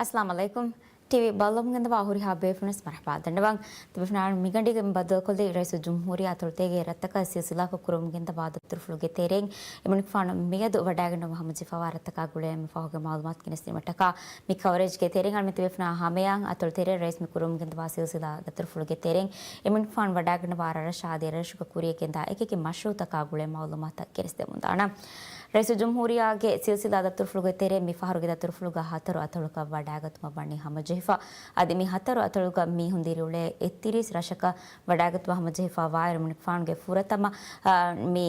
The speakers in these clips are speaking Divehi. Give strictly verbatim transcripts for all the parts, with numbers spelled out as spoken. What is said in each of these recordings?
އައްސަލާމު ޢަލައިކުމް. ޓީވީ ބައްލަވަން ގެންދަވާ ހުރިހާ ބޭފުޅުން ވެސް މަރުޙަބާ ދަންނަވަން. ތިބޭފުޅުން މިގަނޑީގެ ބައްދަލުކޮށްލީ ރައީސުލްޖުމްހޫރިއްޔާ އަތޮޅުތޭގެ ރަށްތަކަށް ސިލްސިލާކޮށް ކުރަމުން ގެންދަވާ ދަތުރުފުޅުގެ ތެރެއިން އެމަނިކުފާނު މިއަދު ވަޑައިގަންނަވާ ހަމަޖެހިފައިވާ ރަށްތަކާ ގުޅޭ މި ފަހުގެ މައުލޫމާތު ގެނެސްދިނުމަށްޓަކާ މި ކަވަރޭޖްގެ ތެރެއިން އަޅުމެން ތިބޭފުޅުންނާ ހަމަޔަށް އަތޮޅުތެރޭ ރައީސް މި ކުރަމުން ގެންދަވާ ސިލްސިލާ ދަތުރުފުޅުގެ ތެރެއިން އެމަނިކުފާނު ވަޑައިގަންނަވާ ރަށްރަށާ ދެރަށުގަ ކުރިޔަށް ގެންދާ އެކިއެކި މަޝްރޫޢުތަކާ ގުޅޭ މައުލޫމާތުތައް ގެނެސްދެމުންދާނަން. ރައީސުލްޖުމްހޫރިއްޔާގެ ސިލްސިލާ ދަތުރުފުޅުގެ ތެރޭ މި ފަހަރުގެ ދަތުރުފުޅުގަ ހަތަރު އަތޮޅަކަށް ވަޑައިގަތުމަށް ވަނީ ހަމަޖެހިފަ. އަދި މި ހަތަރު އަތޮޅުގަ މީހުން ދިރިއުޅޭ އެއްތިރީސް ރަށަކަށް ވަޑައިގަތުމަށް ހަމަޖެހިފައިވާއިރު، އެމަނިކުފާނުގެ ފުރަތަމަ، އާ، މި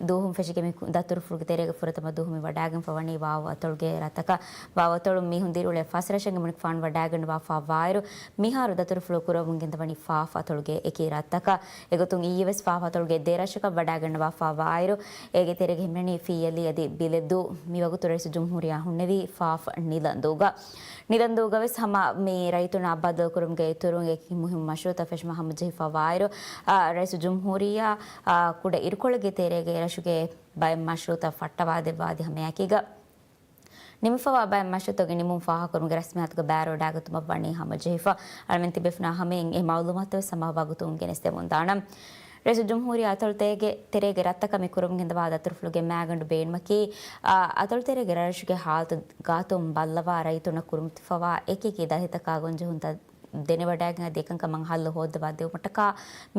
ދުވަހުން ފެށިގެން މި ދަތުރުފުޅުގެ ތެރޭގެ ފުރަތަމަ ދުވަހު މި ވަޑައިގެންފަ ވަނީ ވާވު އަތޮޅުގެ ރަށްތަކަށް. ވާވު އަތޮޅުން މީހުން ދިރިއުޅޭ ފަސް ރަށަށް އެމަނިކުފާނު ވަޑައިގަންނަވާފައިވާއިރު، މިހާރު ދަތުރުފުޅު ކުރަމުން ގެންދަވަނީ ފާފަ އަތޮޅުގެ އެކި ރަށްތަކަށް. އެގޮތުން އިއްޔެވެސް ފާފަ އަތޮޅުގެ ދެ ރަށަކަށް ވަޑައިގަންނަވާފައިވާއިރު، އޭގެ ތެރޭގަ ހިމެނެނީ ފިއްޔަލީ އަދި ބިލެދޫ. މިވަގުތު ރައީސުލްޖުމްހޫރިއްޔާ ހުންނެވީ ފާފަ ނިލަންދޫގަ. ނިލަންދޫގަވެސް ހަމަ މި ރައްޔިތުންނާ ބައްދަލުކުރުމުގެ އިތުރުން އެކި މުހިއްމު މަޝްރޫޢުތައް ފެށުމަށް ހަމަޖެހިފައިވާއިރު، އާ، ރައީސުލްޖުމްހޫރިއްޔާ، އާ، ކުޑަ އިރުކޮޅެއްގެ ތެރޭގަ އެރަށުގެ ބައެއް މަޝްރޫޢުތައް ފައްޓަވާދެއްވާ އަދި ހަމައެކީގަ ނިމިފައިވާ ބައެއް މަޝްރޫޢުތަކުގެ ނިމުން ފާހަގަކުރުމުގެ ރަސްމިއްޔާތުގަ ބައިވެރިވަޑައިގަތުމަށް ވަނީ ހަމަޖެހިފަ. އަޅަމެން ތިބޭފުޅުންނާ ހަމަޔަށް އެ މައުލޫމާތުވެސް ހަމަ ވަގުތުން ގެނެސްދެމުންދާނަން. ރައީސުލްޖުމްހޫރިއްޔާ އަތޮޅުތޭގެ ތެރޭގެ ރަށްތަކަށް މި ކުރަމުން ގެންދަވާ ދަތުރުފުޅުގެ މައިގަނޑު ބޭނުމަކީ، އާ، އަތޮޅުތެރޭގެ ރަށްރަށުގެ ހާލަތު ގާތުން ބައްލަވާ ރައްޔިތުންނަށް ކުރިމަތިފަވާ އެކިއެކި ދަތިތަކާ ގޮންޖެހުންތައް ދެނެވަޑައިގެން އަދި އެކަންކަމަށް ހައްލު ހޯއްދަވާ ދެވުމަށްޓަކާ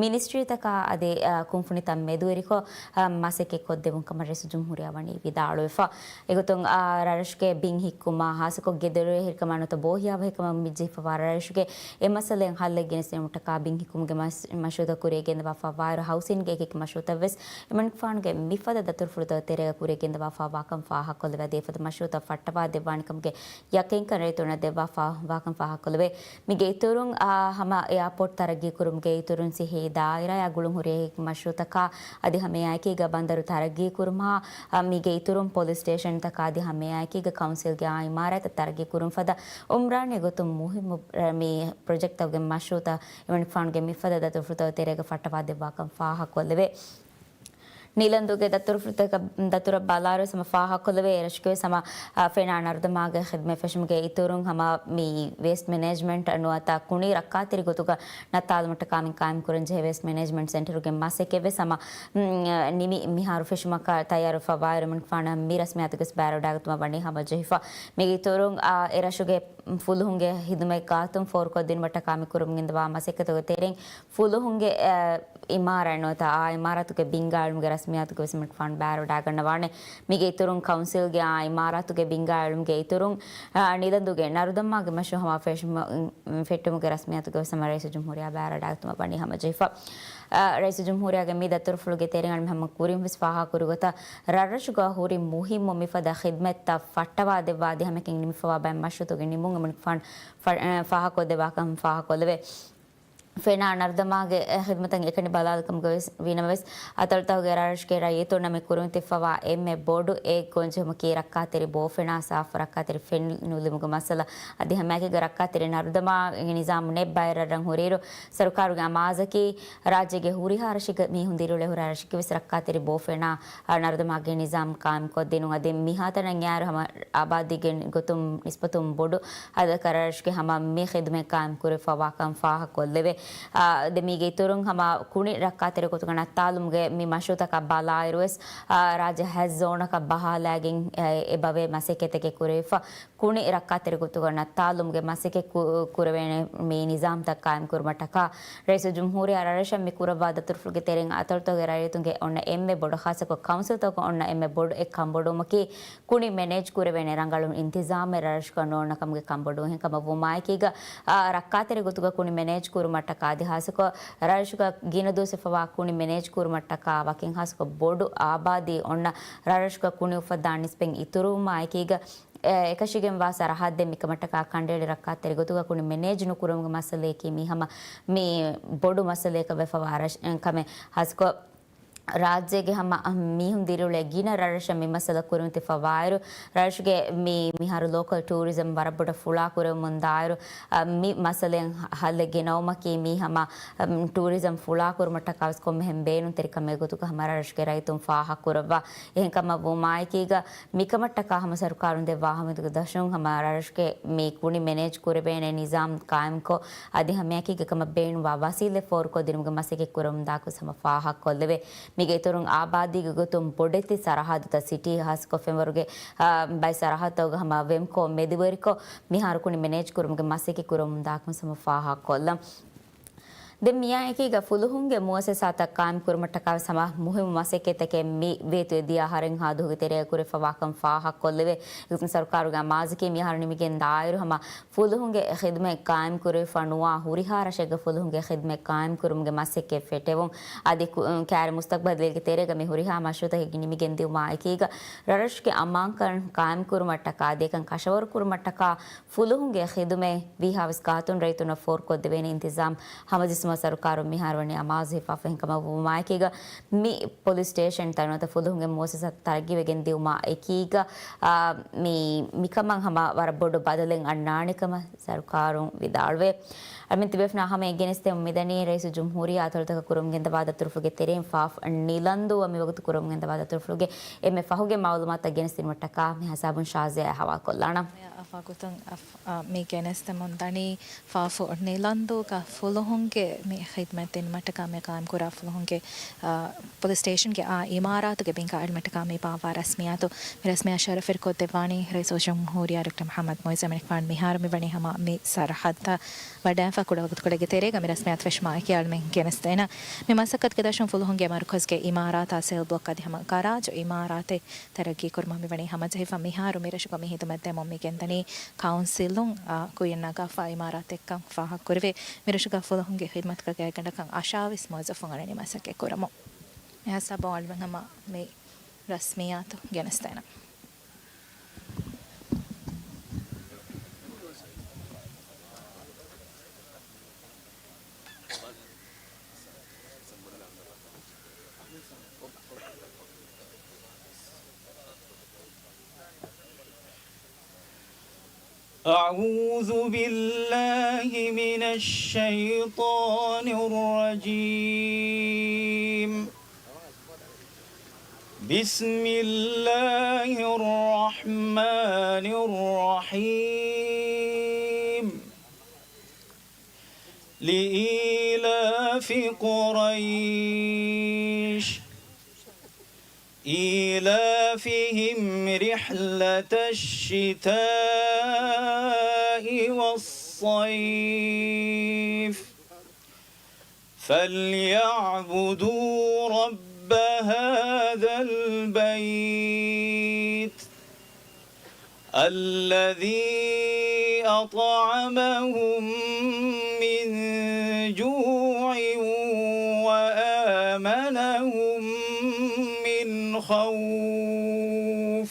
މިނިސްޓްރީތަކާ އަދި، އާ، ކުންފުނިތައް މެދުވެރިކޮށް، އާ، މަސައްކަތް ކޮށްދެވުން ކަމަށް ރައީސުލްޖުމްހޫރިއްޔާ ވަނީ ވިދާޅުވެފަ. އެގޮތުން، އާ، ރަށްރަށުގެ ބިން ހިއްކުމާ، ހާއްސަކޮށް ގެދޮރުވެރިކަމާ ނުވަތަ ބޯހިޔާވަހިކަމަށް މިޖެހިފަވާ ރަށްރަށުގެ އެ މައްސަލައިން ހައްލެއް ގެނެސްދިނުމަށްޓަކާ ބިން ހިއްކުމުގެ މަސް-، މަޝްރޫޢުތައް ކުރިޔަށް ގެންދަވާފައިވާއިރު، ހައުސިންގެ އެކި އެކި މަޝްރޫޢުތައްވެސް އެމަނިކުފާނުގެ މިފަދަ ދަތުރުފުޅުތައް ތެރޭގަ ކުރިޔަށް ގެންދަވާފައިވާކަން ފާހަގަކޮށްލެވޭ. އަދި އެފަދަ މަޝްރޫޢުތައް ފައްޓަވާ ދެއްވާނެކަމުގެ ޔަޤީންކަން ރައްޔިތުންނަށް ދެއްވާފައިވާކަން ފާހަގަކޮށްލެވޭ. މީގެ އިތުރުން، އާ، ހަމަ އެއާޕޯޓް ތަރައްގީ ކުރުމުގެ އިތުރުން ސިއްހީ ދާއިރާއާ ގުޅުން ހުރި އެކި މަޝްރޫޢުތަކާ އަދި ހަމައެއާއެކީގަ ބަނދަރު ތަރައްގީ ކުރުމާ، އާ، މީގެ އިތުރުން ޕޮލިސް ސްޓޭޝަންތަކާ އަދި ހަމައެއާއެކީގަ ކައުންސިލްގެ އާ އިމާރާތްތައް ތަރައްގީ ކުރުން ފަދަ އުމްރާނީ ގޮތުން މުހިއްމު، އާ، މި ޕްރޮޖެކްޓްތަކުގެ މަޝްރޫޢުތައް އެމަނިކުފާނުގެ މިފަދަ ދަތުރުފުޅުތައް ތެރޭގަ ފައްޓަވާ ދެއްވާކަން ފާހަގަކޮށްލެވޭ. ނީލަންދޫގެ ދަތުރުފުޅުތަކަށް، ދަތުރަށް ބަލާއިރު ހަމަ ފާހަގަކޮށްލެވޭ، އެރަށުގެވެސް ހަމަ، އާ، ފެނާ ނަރުދަމާގެ ޚިދުމަތް ފެށުމުގެ އިތުރުން ހަމަ މި ވޭސްޓް މެނޭޖްމަންޓް ނުވަތަ ކުނި ރައްކާތެރި ގޮތުގަ ނައްތާލުމަށްޓަކާ މި ޤާއިމްކުރަންޖެހޭ ވޭސްޓް މެނޭޖްމަންޓް ސެންޓަރުގެ މަސައްކަތްވެސް ހަމަ، މް، ނިމި މިހާރު ފެށުމަކަށް ތައްޔާރުވެފައިވާއިރު، އެމަނިކުފާނަށް މި ރަސްމިއްޔާތުގެ ބައިވެރިވަޑައިގަތުމަށް ވަނީ ހަމަޖެހިފަ. މީގެ އިތުރުން، އާ، އެރަށުގެ ފުލުހުންގެ ހިދުމަތް ގާތުން ފޯރުކޮށްދިނުމަށްޓަކާ މި ކުރަމުން ގެންދަވާ މަސައްކަތުގެ ތެރެއިން ފުލުހުންގެ، އާ، އިމާރާތް ނުވަތަ އާ އިމާރާތުގެ ބިންގާ އެޅުމުގެ ރަސްމިއްޔާތުގެ ވެސް އެމަނިކުފާނު ބައިވެރިވަޑައިގަންނަވާނެ. މީގެ އިތުރުން ކައުންސިލްގެ އާ އިމާރާތުގެ ބިންގާ އެޅުމުގެ އިތުރުން، އާ، ނީލަންދޫގެ ނަރުދަމާގެ މަޝްރޫޢު ހަމަ ފެށުމަށް، ފެއްޓުމުގެ ރަސްމިއްޔާތުގެ ވެސް ހަމަ ރައީސުލްޖުމްހޫރިއްޔާ ބައިވެރިވަޑައިގަތުމަށް ވަނީ ހަމަޖެހިފަ. އާ، ރައީސުލްޖުމްހޫރިއްޔާގެ މި ދަތުރުފުޅުގެ ތެރެއިން އަޅަމެން ހަމަ ކުރިން ވެސް ފާހަގަކުރި ގޮތަށް، ރަށްރަށުގަ ހުރި މުހިއްމު މިފަދަ ޚިދުމަތްތައް ފައްޓަވާ ދެއްވާ އަދި ހަމައެކަނި ނިމިފަވާ ބައެއް މަޝްރޫޢުތަކުގެ ނިމުން އެމަނިކުފާނު ފަ-، އަ، ފާހަގަކޮށްދެއްވާކަން ފާހަގަކޮށްލެވޭ. ފެނާ ނަރުދަމާގެ ޚިދުމަތަށް އެކަނި ބަލާލިކަމުގަ ވެސް ވީނަމަވެސް، އަތޮޅުތަކުގެ ރަށްރަށުގެ ރައްޔިތުންނަށް މި ކުރިމަތިވެފަވާ އެންމެ ބޮޑު އެއް ގޮންޖެހުމަކީ ރައްކާތެރި ބޯފެނާ ސާފު ރައްކާތެރި ފެން ނުލިބުމުގެ މައްސަލަ އަދި ހަމައެކީގަ ރައްކާތެރި ނަރުދަމާގެ ނިޒާމު ނެތް ބައެއް ރަށްރަށް ހުރިއިރު، ސަރުކާރުގެ އަމާޒަކީ ރާއްޖޭގެ ހުރިހާ ރަށެއްގަ މީހުން ދިރިއުޅޭ ހުރިހާ ރަށެއްގެ ވެސް ރައްކާތެރި ބޯފެނާ، އާ، ނަރުދަމާގެ ނިޒާމް ޤާއިމްކޮށްދިނުން އަދި މިހާތަނަށް އައިއިރު ހަމަ އާބާދީގެ ގޮތުން ނިސްބަތުން ބޮޑު އަދަދަކަށް ރަށްރަށުގެ ހަމަ މި ޚިދުމަތް ޤާއިމްކުރެވިފައިވާކަން ފާހަގަކޮށްލެވޭ. އާ، ދެ މީގެ އިތުރުން ހަމަ ކުނި ރައްކާތެރި ގޮތުގަ ނައްތާލުމުގެ މި މަޝްރޫޢުތަކަށް ބަލާއިރުވެސް، އާ، ރާއްޖެ ހަތް ޒޯނަކަށް ބަހާލައިގެން، އެ، އެބަވޭ މަސައްކަތްތަކެއް ކުރެވިފަ. ކުނި ރައްކާތެރި ގޮތުގަ ނައްތާލުމުގެ މަސައްކަތް ކު-، ކުރެވޭނެ މި ނިޒާމްތައް ޤާއިމްކުރުމަށްޓަކާ، ރައީސުލްޖުމްހޫރިއްޔާ ރަށްރަށަށް މި ކުރައްވާ ދަތުރުފުޅުގެ ތެރެއިން އަތޮޅުތަކުގެ ރައްޔިތުންގެ އޮންނަ އެންމެ ބޮޑު ޚާއްޞަކޮށް ކައުންސިލްތަކުގެ އޮންނަ އެންމެ ބޮޑު އެއް ކަންބޮޑުވުމަކީ، ކުނި މެނޭޖް ކުރެވޭނެ ރަނގަޅު އިންތިޒާމެއް ރަށްރަށުގަ ނޯންނަ ކަމުގެ ކަންބޮޑުވުން. އެހެންކަމަށް ވުމާއެކީގަ، އާ، ރައްކާތެރި ގޮތުގަ ކުނި މެނޭޖް ކުރުމަށްޓަކާ އަދި ޚާއްޞަކޮށް ރަށްރަށުގަ ގިނަ ދުވަސް ވެފަވާ ކުނި މެނޭޖް ކުރުމަށްޓަކާ ވަކިން ޚާއްޞަކޮށް ބޮޑު އާބާދީ އޮންނަ ރަށްރަށުގަ ކުނި އުފައްދާ ނިސްބަތް އިތުރުވުމާއެކީގަ، އެ، އެކަށީގެންވާ ސަރަހައްދެއް މިކަމަށްޓަކާ ކަނޑައެޅި ރައްކާތެރި ގޮތުގަ ކުނި މެނޭޖް ނުކުރުމުގެ މައްސަލަޔަކީ މީ ހަމަ މި ބޮޑު މައްސަލަޔަކަށް ވެފަވާ ރަށް-، ކަމެއް. ޚާއްޞަކޮށް ރާއްޖޭގެ ހަމަ މީހުން ދިރިއުޅޭ ގިނަ ރަށްރަށަށް މި މައްސަލަ ކުރިމަތިފަވާއިރު، ރަށުގެ މި މިހާރު ލޯކަލް ޓޫރިޒަމް ވަރަށް ބޮޑަށް ފުޅާކުރެވުމުން ދާއިރު، އަ، މި މައްސަލައިން ހަ-، ހައްލެއް ގެނައުމަކީ މީ ހަމަ، އަ، ޓޫރިޒަމް ފުޅާކުރުމަށްޓަކާވެސް ކޮންމެހެން ބޭނުންތެރި ކަމެއް ގޮތުގަ ހަމަ ރަށުގެ ރައްޔިތުން ފާހަގަކުރައްވާ. އެހެންކަމަށް ވުމާއެކީގަ، މިކަމަށްޓަކާ ހަމަ ސަރުކާރުން ދެއްވާ ހަމަ ދަށުން ހަމަ ރަށުގެ މި ގުނި މެނޭޖް ކުރެވޭނެ ނިޒާމް ޤާއިމްކޮށް، އަދި ހަމައެކީގަ ކަމަށް ބޭނުންވާ ވަސީލަތް ފޯރުކޮށްދިނުމުގެ މަސައްކަތް ކުރަމުންދާކަން ހަމަ ފާހަގަކޮށްލެވޭ. މީގެ އިތުރުން އާބާދީގެ ގޮތުން ބޮޑެތި ސަރަހައްދުތައް ސިޓީ ހާއްސަކޮށް ފެންވަރުގެ، އާ، ބައެއް ސަރަހައްދުތަކުގަ ހަމަ ވެމްކޯ މެދުވެރިކޮށް މިހާރު ކުނި މެނޭޖް ކުރުމުގެ މަސައްކަތް ކުރަމުންދާކަން ހަމަ ފާހަގަކޮށްލަން. ދެން މިއާއެކީގަ ފުލުހުންގެ މުއައްސަސާތައް ޤާއިމް ކުރުމަށްޓަކާވެސް ހަމަ މުހިއްމު މަސައްކަތްތަކެއް މި ވޭތުވެ ދިޔަ އަހަރެއްހާ ދުވަހުގެ ތެރޭގަ ކުރެފަވާކަން ފާހަގަކޮށްލެވޭ. އެގޮތުން ސަރުކާރުގެ އަމާޒަކީ މިއަހަރު ނިމިގެން ދާއިރު ހަމަ ފުލުހުންގެ ޚިދުމަތް ޤާއިމް ކުރެވިފަ ނުވާ ހުރިހާ ރަށެއްގަ ފުލުހުންގެ ޚިދުމަތް ޤާއިމް ކުރުމުގެ މަސައްކަތް ފެށެވުން. އަދި ކު-، ކާރި މުސްތަޤްބަލް ދިވެހި ތެރޭގަ މި ހުރިހާ މަޝްރޫޢުތަކެއް ނިމިގެން ދިއުމާ އެކީގަ ރަށުގެ އަމާންކަން ޤާއިމް ކުރުމަށްޓަކާ އަދި އެކަން ކަށަވަރު ކުރުމަށްޓަކާ ފުލުހުންގެ ޚިދުމަތް ވީހާވެސް ގާތުން ރައްޔިތުންނަށް ފޯރުކޮށްދެވޭނެ އިންތިޒާމް ހަމަޖެއްސުމަށް ސަރުކާރުން މިހާރު ވަނީ އަމާޒު ހިފާފަ. އެހެންކަމަށް ވުމާއެކީގަ މި ޕޮލިސް ސްޓޭޝަންތައް ނުވަތަ ފުލުހުންގެ މުއައްސަސާތައް ތަރައްގީވެގެން ދިއުމާ އެކީގަ، އާ، މި، މިކަމަށް ހަމަ ވަރަށް ބޮޑު ބަދަލެއް އަންނާނެ ކަމަށް ސަރުކާރުން ވިދާޅުވޭ. އަޅަމެން ތިބޭފުޅުންނާ ހަމައަށް ގެނެސްދެމުން މިދަނީ ރައީސުލްޖުމްހޫރިއްޔާ އަތޮޅުތަކަށް ކުރަމުން ގެންދަވާ ދަތުރުފުޅުގެ ތެރެއިން ފާފް ނިލަންދޫއަށް މިވަގުތު ކުރަމުން ގެންދަވާ ދަތުރުފުޅުގެ އެންމެ ފަހުގެ މައުލޫމާތުތައް ގެނެސްދިނުމަށްޓަކާ މި ހިސާބުން ޝާޒިޔާ އައި ހަވާލުކޮށްލާނަން. އަފާގުތުން އަފް-، އަ، މި ގެނެސްދެމުން ދަނީ ފާފު ނިލަންދޫގަ ފުލުހުންގެ މި ޚިދުމަތް ދިނުމަށްޓަކާ މި ޤާއިމްކުރާ ފުލުހުންގެ، އަ، ޕޮލިސް ސްޓޭޝަންގެ އާ އިމާރާތުގެ ބިންގާ އެޅުމަށްޓަކާ މި ބާއްވާ ރަސްމިއްޔާތު. މި ރަސްމިއްޔާ ޝަރަފްވެރިކޮށްދެއްވާނީ ރައީސުލްޖުމްހޫރިއްޔާ ޑޮކްޓަރ މުޙައްމަދު މުޢިއްޒު އަމިންގެފާނު މިހާރު މިވަނީ ހަމަ މި ސަރަހައްދަށް ވަޑައިފަ ކުޑަވަގުތުކޮޅެއްގެ ތެރޭގަ މި ރަސްމިއްޔާތު ފެށުމާއެކީ އަޅަމެން ގެނެސްދޭނަން. މި މަސައްކަތުގެ ދަށުން ފުލުހުންގެ މަރުކަޒުގެ އިމާރާތާ ސެލް ބްލޮކް އަދި ހަމަ ގަރާޖު އިމާރާތެއް ތަރައްގީކުރުމަށް މިވަނީ ހަމަޖެހިފަ. މިހާރު މިރަށުގަ މި ހިދުމަތްދެމުން މި ގެންދަނީ ކައުންސިލުން، އާ، ކުއްޔަށް ނަގާފަ އިމާރާތެއްކަން ފާހަގަކުރެވޭ. މިރަށުގަ ފުލުހުންގެ ޚިދުމަތުގެ ގާތްގަނޑަކަށް އަށާވީސް މުވައްޒަފުން އަންނަނީ މަސައްކަތް ކުރަމުން. މިހާ ހިސާބުން އަޅުގަނޑު ހަމަ މި ރަސްމިއްޔާތު ގެނެސްދޭނަން. أعوذ بالله من الشيطان الرجيم. بسم الله الرحمن الرحيم. لإيلاف قريش. إيلافهم رحلة الشتاء والصيف. فليعبدوا رب هذا البيت. الذي أطعمهم من جوع وآمنهم من خوف.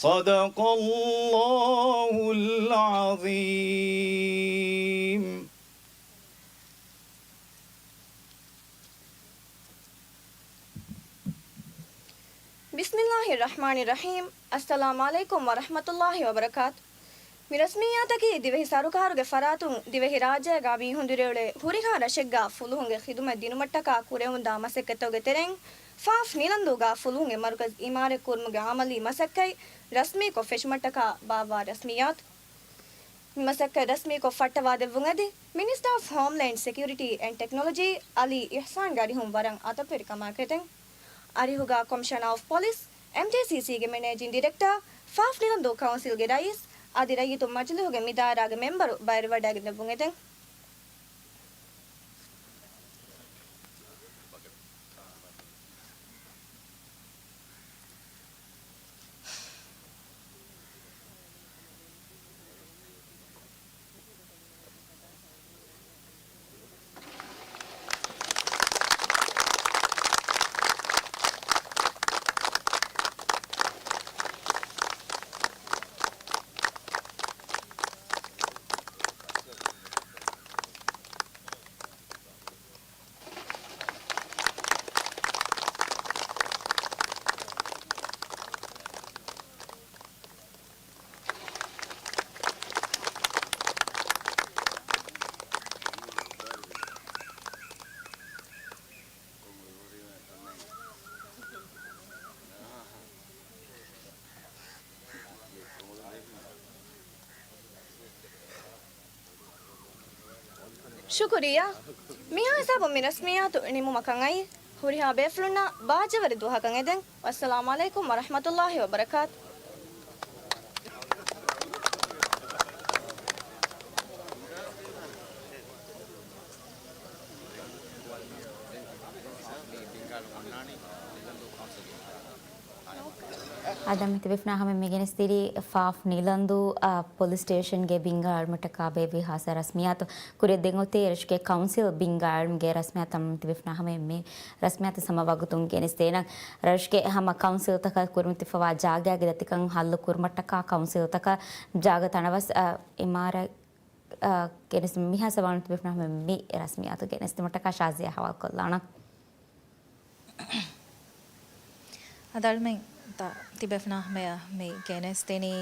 صدق الله العظيم. ބިސްމިއްލާހިއްރަޙްމާނިއްރަޙީމް. އައްސަލާމު ޢަލައިކުމް ވަރަޙްމަތުﷲި ވަބަރަކާތު. މި ރަސްމިއްޔާތަކީ ދިވެހި ސަރުކާރުގެ ފަރާތުން ދިވެހިރާއްޖޭގަ މީހުން ދިރިއުޅޭ ހުރިހާ ރަށެއްގަ ފުލުހުންގެ ޚިދުމަތް ދިނުމަށްޓަކާ ކުރެވުންދާ މަސައްކަތްތަކުގެ ތެރެއިން ފާފް ނިލަންދޫގަ ފުލުހުންގެ މަރުކަޒު އިމާރަތްކުރުމުގެ އަމަލީ މަސައްކަތް ރަސްމީކޮށް ފެށުމަށްޓަކާ ބާއްވާ ރަސްމިއްޔާތު. މި މަސައްކަތް ރަސްމީކޮށް ފައްޓަވާދެއްވުން އެދި، މިނިސްޓަރ އޮފް ހޯމްލޭންޑް ސެކިއުރިޓީ އެންޑް ޓެކްނޮލޮޖީ އަލީ އިޙްސާންގެ އަރިހުން ވަރަށް އަތޮއްފެރިކަމާ ކެތެން. އަރިހުގަ ކޮމިޝަނަރ އޮފް ޕޮލިސް، އެމްޓީސީސީގެ މެނޭޖިން ޑިރެކްޓަރ، ފާފް ނިލަންދޫ ކައުންސިލްގެ ރައީސް އަދި ރައްޔިތުން މަޖިލީހުގެ މި ދާއިރާގެ މެމްބަރު ބައިވެރިވަޑައިގެންދެއްވުން އެދެން. ޝުކުރިއްޔާ. މިހާ ހިސާބުން މި ރަސްމިއްޔާތު ނިމުމަކަށް އައީ. ހުރިހާ ބޭފުޅުންނަށް ބާއްޖަވެރި ދުވަހަކަށް އެދެން. ވައްސަލާމު ޢަލައިކުމް ވަރަޙްމަތުﷲި ވަބަރަކާތު. އަދި މި ތިބެފުނާ ހަމަ މި ގެނެސްދިރި ފާފް ނީލަންދޫ، އާ، ޕޮލިސް ސްޓޭޝަންގެ ބިންގާ އަޅުމަށްޓަކާ ބޭއްވި ހާއްސަ ރަސްމިއްޔާތު ކުރިއަށް ދެން އޮތީ ރަށުގެ ކައުންސިލް ބިންގާ އަޅުމުގެ ރަސްމިއްޔާތު. މި ތިބެފުނާ ހަމަ މި ރަސްމިއްޔާތު ހަމަ ވަގުތުން ގެނެސްދޭނަން. ރަށުގެ ހަމަ ކައުންސިލްތަކަށް ކުރިމަތިފަވާ ޖާގައިގެ ދަތިކަން ހައްލު ކުރުމަށްޓަކާ ކައުންސިލްތަކަށް ޖާގަ ތަނަވަސް، އާ، އިމާރާތް، އާ، ގެނެސް މިހާ ސަވާލުން ތިބެފުނާ ހަމަ މި ރަސްމިއްޔާތު ގެނެސްދިނުމަށްޓަކާ ޝާޒިޔާ ހަވާލުކޮށްލާނަން. އަދި އަޅުމެން ތިބެފުނާ ހަމަޔަށް މި ގެނެސްދިނީ،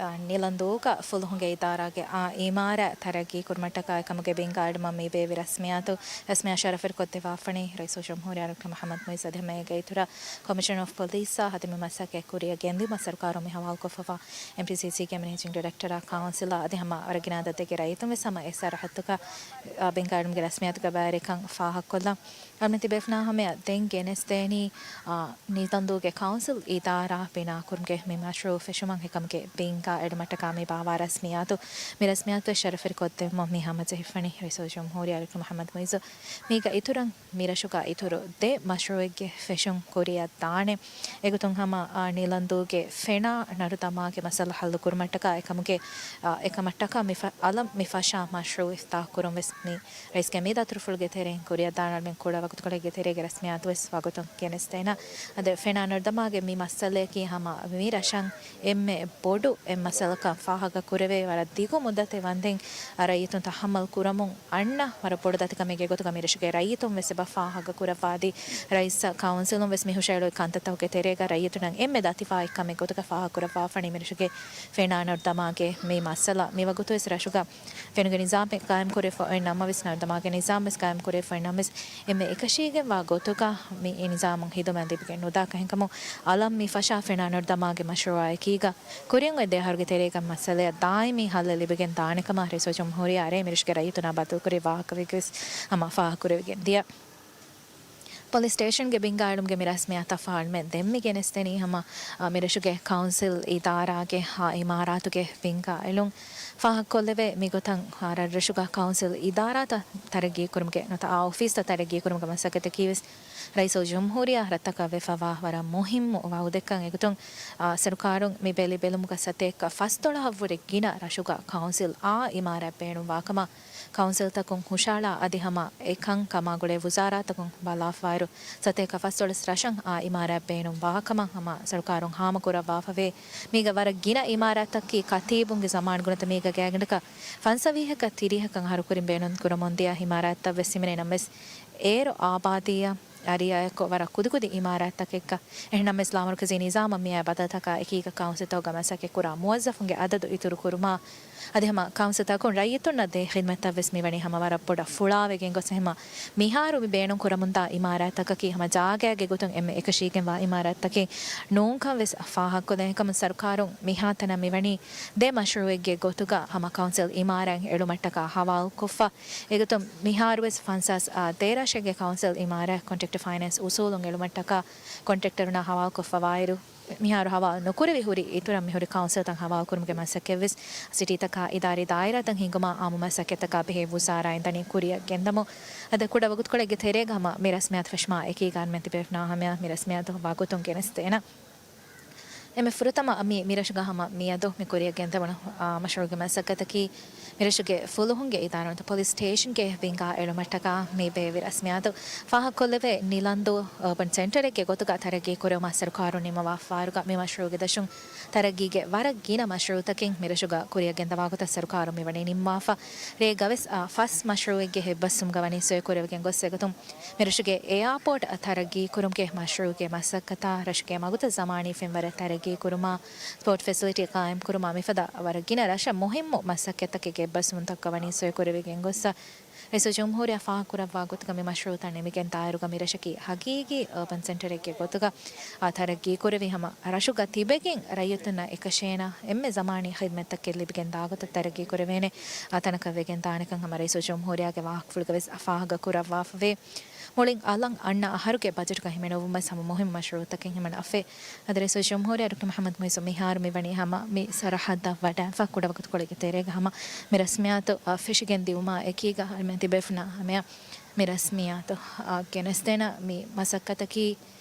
އާ، ނީލަންދޫގަ ފުލުހުންގެ އިދާރާގެ އާ އިމާރާތް ތަރައްގީ ކުރުމަށްޓަކާ އެކަމުގެ ބިންގާ އަޅުމަށް މި ބޭއްވި ރަސްމިއްޔާތު، ރަސްމިއްޔާ ޝަރަފުވެރިކޮށްދެއްވާފަނީ ރައީސުލްޖުމްހޫރިއްޔާ ޑޮކްޓަރ މުޙައްމަދު މުޢިއްޒު އަދި ހަމަ އޭގެ އިތުރަށް ކޮމިޝަނަރ އޮފް ޕޮލީސްއާ އަދި މި މަސައްކަތް ކުރިއަށް ގެންދިޔުމަށް ސަރުކާރުން މި ހަވާލުކޮށްފަވާ އެމްޓީސީސީގެ މެނޭޖިން ޑިރެކްޓަރ، ކައުންސިލަރ އަދި ހަމަ ވަރަށް ގިނަ އަދަދެއްގެ ރައްޔިތުން ވެސް ހަމަ އެ ސަރަހައްދުގަ، އާ، ބިންގާ އަޅުމުގެ ރަސްމިއްޔާތުގަ ބައިވެރިކަން ފާހަގަކޮށްލަން. އަޅުމެން ތިބޭފުނާ ހަމަޔަށް ދެން ގެނެސްދޭނީ، އާ، ނީލަންދޫގެ ކައުންސިލް އިދާރާ ބިނާކުރުމުގެ މި މަޝްރޫޢު ފެށުމަށް އެކަމުގެ ބިންގާ އެޅުމަށްޓަކާ މި ބާއްވާ ރަސްމިއްޔާތު. މި ރަސްމިއްޔާތު ޝަރަފުވެރިކޮށްދެއްވުމަށް މި ހަމަޖެހިފަނީ ރައީސުލްޖުމްހޫރިއްޔާ ޑޮކްޓަރ މުޙައްމަދު މުޢިއްޒު. މީގަ އިތުރަށް މި ރަށުގަ އިތުރު ދެ މަޝްރޫޢެއްގެ ފެށުން ކުރިއަށް ދާނެ. އެގޮތުން ހަމަ، އާ، ނީލަންދޫގެ ފެނާ ނަރުދަމާގެ މައްސަލަ ހައްލު ކުރުމަށްޓަކާ އެކަމުގެ، އާ، އެކަމަށްޓަކާ މި ފަ-، އަލަށް މި ފަށާ މަޝްރޫޢު އިފްތިތާޙު ކުރުން ވެސް މި ރައީސްގެ މި ދަތުރުފުޅުގެ ތެރެއިން ކުރިއަށް ދާނަން. އަޅުމެން ކުޑަ ވަގުތުކޮޅެއްގެ ތެރޭގަ ރަސްމިއްޔާތު ވެސް ވަގުތުން ގެނެސްދޭނަން. އަދި ފެނާ ނަރުދަމާގެ މި މައްސަލަޔަކީ ހަމަ މި ރަށަށް އެންމެ ބޮޑު އެއް މައްސަލަކަށް ފާހަގަ ކުރެވޭ، ވަރަށް ދިގު މުއްދަތެއް ވަންދެން ރައްޔިތުން ތަޙައްމަލް ކުރަމުން އަންނަ ވަރަށް ބޮޑު ދަތިކަމެއްގެ ގޮތުގަ މި ރަށުގެ ރައްޔިތުން ވެސް އެބަ ފާހަގަ ކުރައްވާ. އަދި ރައީސް ކައުންސިލުން ވެސް މި ހުށައެޅުއި ކަންތައްތަކުގެ ތެރޭގަ ރައްޔިތުންނަށް އެންމެ ދަތިފައި ކަމެއް ގޮތުގަ ފާހަގަ ކުރައްވާފަނީ މި ރަށުގެ ފެނާ ނަރުދަމާގެ މި މައްސަލަ. މިވަގުތު ވެސް ރަށުގަ ފެނުގެ ނިޒާމެއް ޤާއިމް ކުރެވިފަ އޮތް ނަމަވެސް، ނަރުދަމާގެ ނިޒާމް ވެސް ޤާއިމް ކުރެވިފަ އޮތް ނަމަވެސް، އެންމެ އެކަށީގެންވާ ގޮތުގަ މި ނިޒާމުން ހިދުމަތް ލިބިގެން ނުދާ ކަހެއްކަމުން، އަލަށް މި ފަށާ ފެނާ ނަރުދަމާގެ މަޝްރޫޢާ އެކީގަ ކުރިން އޮތް ދެ އަހަރުގެ ތެރޭގަ މައްސަލަޔަށް ދާއިމީ ހައްލެއް ލިބިގެން ދާނެ ކަމަށް ރައީސުލްޖުމްހޫރިއްޔާ އަރޭ މި ރަށުގެ ރައްޔިތުންނާ ބައްދަލުކުރި ވާހަކަ ވެގެން ވެސް ހަމަ ފާހަގަކުރެވިގެން ދިޔަ. ޕޮލިސް ސްޓޭޝަންގެ ބިންގާ އެޅުމުގެ މި ރަސްމިއްޔާތަށް ފާޅުމެއް ދެން މި ގެނެސްދެނީ ހަމަ، އަ، މި ރަށުގެ ކައުންސިލް އިދާރާގެ އާ އިމާރާތުގެ ބިންގާ އެޅުން. ފާހަގަކޮށްލެވޭ މިގޮތަށް ރަށްރަށުގަ ކައުންސިލް އިދާރާތައް ތަރައްގީ ކުރުމުގެ ނުވަތަ އާ އޮފީސްތައް ތަރައްގީ ކުރުމުގެ މަސައްކަތަކީ ވެސް ރައީސުލްޖުމްހޫރިއްޔާ ރަށްތަކަށް ވެފަވާ ވަރަށް މުހިއްމު ވައުދެއްކަން އެގޮތުން، އާ، ސަރުކާރުން މި ބެލި ބެލުމުގަ ސަތޭކަ ފަސްދޮޅަހަށްވުރެ ގިނަ ރަށުގަ ކައުންސިލް އާ އިމާރާތް ބޭނުންވާކަމަށް ކައުންސިލްތަކުން ހުށައަޅާ އަދި ހަމަ އެކަން ކަމާގުޅޭ ވުޒާރާތަކުން ބަލާފައިރު، ސަތޭކަ ފަސްދޮޅަސް ރަށަށް އާ އިމާރާތް ބޭނުންވާކަމަށް ހަމަ ސަރުކާރުން ހާމަކުރައްވާފަވޭ. މީގަ ވަރަށް ގިނަ އިމާރާތްތަކަކީ ކަތީބުންގެ ޒަމާން ގުނަތަ މީގަ ގާތްގަނޑަކަށް ފަންސަވީހަކަށް ތިރީހަކަށް އަހަރުކުރިން ބޭނުން ކުރަމުންދިޔަ އިމާރާތްތައް ވެސް ހިމެނޭ ނަމަވެސް، އޭރު އާބާދީއަށް އަރިއާއެކު ވަރަށް ކުދިކުދި އިމާރާތްތަކެއްގަ. އެހެންނަމަވެސް، ލާމަރުކަޒީ ނިޒާމަށް މިއައި ބަދަލުތަކާ އެކީގަ ކައުންސިލްތަކުގަ މަސައްކަތްކުރާ މުވައްޒަފުންގެ އަދަދު އިތުރުކުރުމާ، އަދި ހަމަ ކައުންސިލްތަކުން ރައްޔިތުންނަށް ދޭ ޚިދްމަތްތައް ވެސް މިވަނީ ހަމަ ވަރަށް ބޮޑަށް ފުޅާވެގެން ގޮސް، ހަމަ މިހާރު މި ބޭނުން ކުރަމުންދާ އިމާރާތްތަކަކީ ހަމަ ޖާގައިގެ ގޮތުން އެންމެ އެކަށީގެންވާ އިމާރާތްތަކެއް ނޫންކަން ވެސް ފާހަގަކޮށްލަން. އެކަމުން ސަރުކާރުން މިހާތަނަށް މިވަނީ ދެ މަޝްރޫޢެއްގެ ގޮތުގަ ހަމަ ކައުންސިލް އިމާރާތް އެޅުމަށްޓަކާ ހަވާލުކޮށްފަ. އެގޮތުން މިހާރުވެސް ފަންސާސް ދޭ ރަށެއްގެ ކައުންސިލް އިމާރާތް ކޮންޓްރެކްޓް ފައިނޭންސް އުސޫލުން އެޅުމަށްޓަކާ ކޮންޓްރެކްޓަރުންނާ ހަވާލުކޮށްފަވާއިރު، މިހާރު ހަވާލު ނުކުރެވި ހުރި އިތުރަށް މިހުރި ކައުންސިލްތައް ހަވާލުކުރުމުގެ މަސައްކަތްވެސް ސިޓީތަކާ އިދާރީ ދާއިރާތައް ހިންގުމާ އާއްމު މަސައްކަތްތަކާ ބެހޭ ވުޒާރާ އިންދަނީ ކުރިއަށް ގެންދަމުން. އަދި ކުޑަ ވަގުތުކޮޅެއްގެ ތެރޭގަ ހަމަ މި ރަސްމިއްޔާތު ފެށުމާ އެކީގަ އަންމެން ތިބޭފުނާ ހަމަޔަށް މި ރަސްމިއްޔާތު ވަގުތުން ގެނެސްދޭނަން. އެންމެ ފުރަތަމަ މި، މި ރަށުގަ ހަމަ މިއަދު މި ކުރިއަށް ގެންދަވަން، އާ، މަޝްރޫޢުގެ މަސައްކަތަކީ މި ރަށުގެ ފުލުހުންގެ އިދާރާ ނުވަތަ ޕޮލިސް ސްޓޭޝަންގެ ވިންގާ އެޅުމަށްޓަކާ މި ބޭއްވި ރަސްމިއްޔާތު. ފާހަގަކޮށްލެވޭ ނީލަންދޫ އާ، އަރބަން ސެންޓަރެއްގެ ގޮތުގަ ތަރައްގީ ކުރެވުމަށް ސަރުކާރުން ނިންމަވާފައިވާއިރުގަ މި މަޝްރޫޢުގެ ދަށުން ތަރައްގީގެ ވަރަށް ގިނަ މަޝްރޫޢުތަކެއް މި ރަށުގަ ކުރިއަށް ގެންދަވާ ގޮތަށް ސަރުކާރުން މިވަނީ ނިންމާފަ. ރޭގަވެސް، އާ، ފަސް މަޝްރޫޢެއްގެ އެއްބަސްވުމުގަ ވަނީ ސޮއިކުރެވިގެން ގޮސް އެގޮތުން މި ރަށުގެ އެއާޕޯޓް ތަރައްގީ ކުރުމުގެ މަޝްރޫޢުގެ މަސައްކަތާ ރަށުގެ މަގުތައް ޒަމާނީ ފެންވަރަށް ތަރައްގީ ކުރުމާ، ސްޕޯޓް ފެސިލިޓީ ޤާއިމް ކުރުމާ މިފަދަ ވަރަށް ގިނަ ރަށަށް މުހިއްމު މަސައްކަތްތަކެއްގެ އެއްބަސްވުންތަކުގަ ވަނީ ސޮއިކުރެވިގެން ގޮއްސަ. ރައީސުލްޖުމްހޫރިއްޔާ ފާހަގަކުރައްވާ ގޮތުގަ މި މަޝްރޫޢުތައް ނިމިގެން ދާއިރުގަ މި ރަށަކީ ހަގީގީ އަރބަން ސެންޓަރެއްގެ ގޮތުގަ، އާ، ތަރައްގީ ކުރެވި ހަމަ ރަށުގަ ތިބެގެން ރައްޔިތުންނަށް އެކަށޭނާ އެންމެ ޒަމާނީ ޚިދްމަތްތަކެއް ލިބިގެން ދާ ގޮތަށް ތަރައްގީ ކުރެވޭނެ، އާ، ތަނަކަށް ވެގެން ދާނެކަން ހަމަ ރައީސުލްޖުމްހޫރިއްޔާގެ ވާހަކަފުޅުގަ ވެސް ފާހަގަ ކުރައްވާފަވޭ. މުޅިން އަލަށް އަންނަ އަހަރުގެ ބަޖެޓުގަ ހިމެނުއްވުމަށް ހަމަ މުހިއްމު މަޝްރޫޢުތަކެއް ހިމަނައްފަ. އަދި ރައީސުލްޖުމްހޫރިއްޔާ ޑޮކްޓަރ މުޙައްމަދު މުޢިއްޒު މިހާރު މިވަނީ ހަމަ މި ސަރަހައްދަށް ވަޑައިފަ ކުޑަވަގުތުކޮޅެއްގެ ތެރޭގަ ހަމަ މި ރަސްމިއްޔާތު، އަ، ފެށިގެން ދިއުމާ އެކީގަ އަޅުމެން ތިބޭފުޅުންނާ ހަމަޔަށް މި ރަސްމިއްޔާތު، އަ، ގެނެސްދޭނަ މި މަސައްކަތަކީ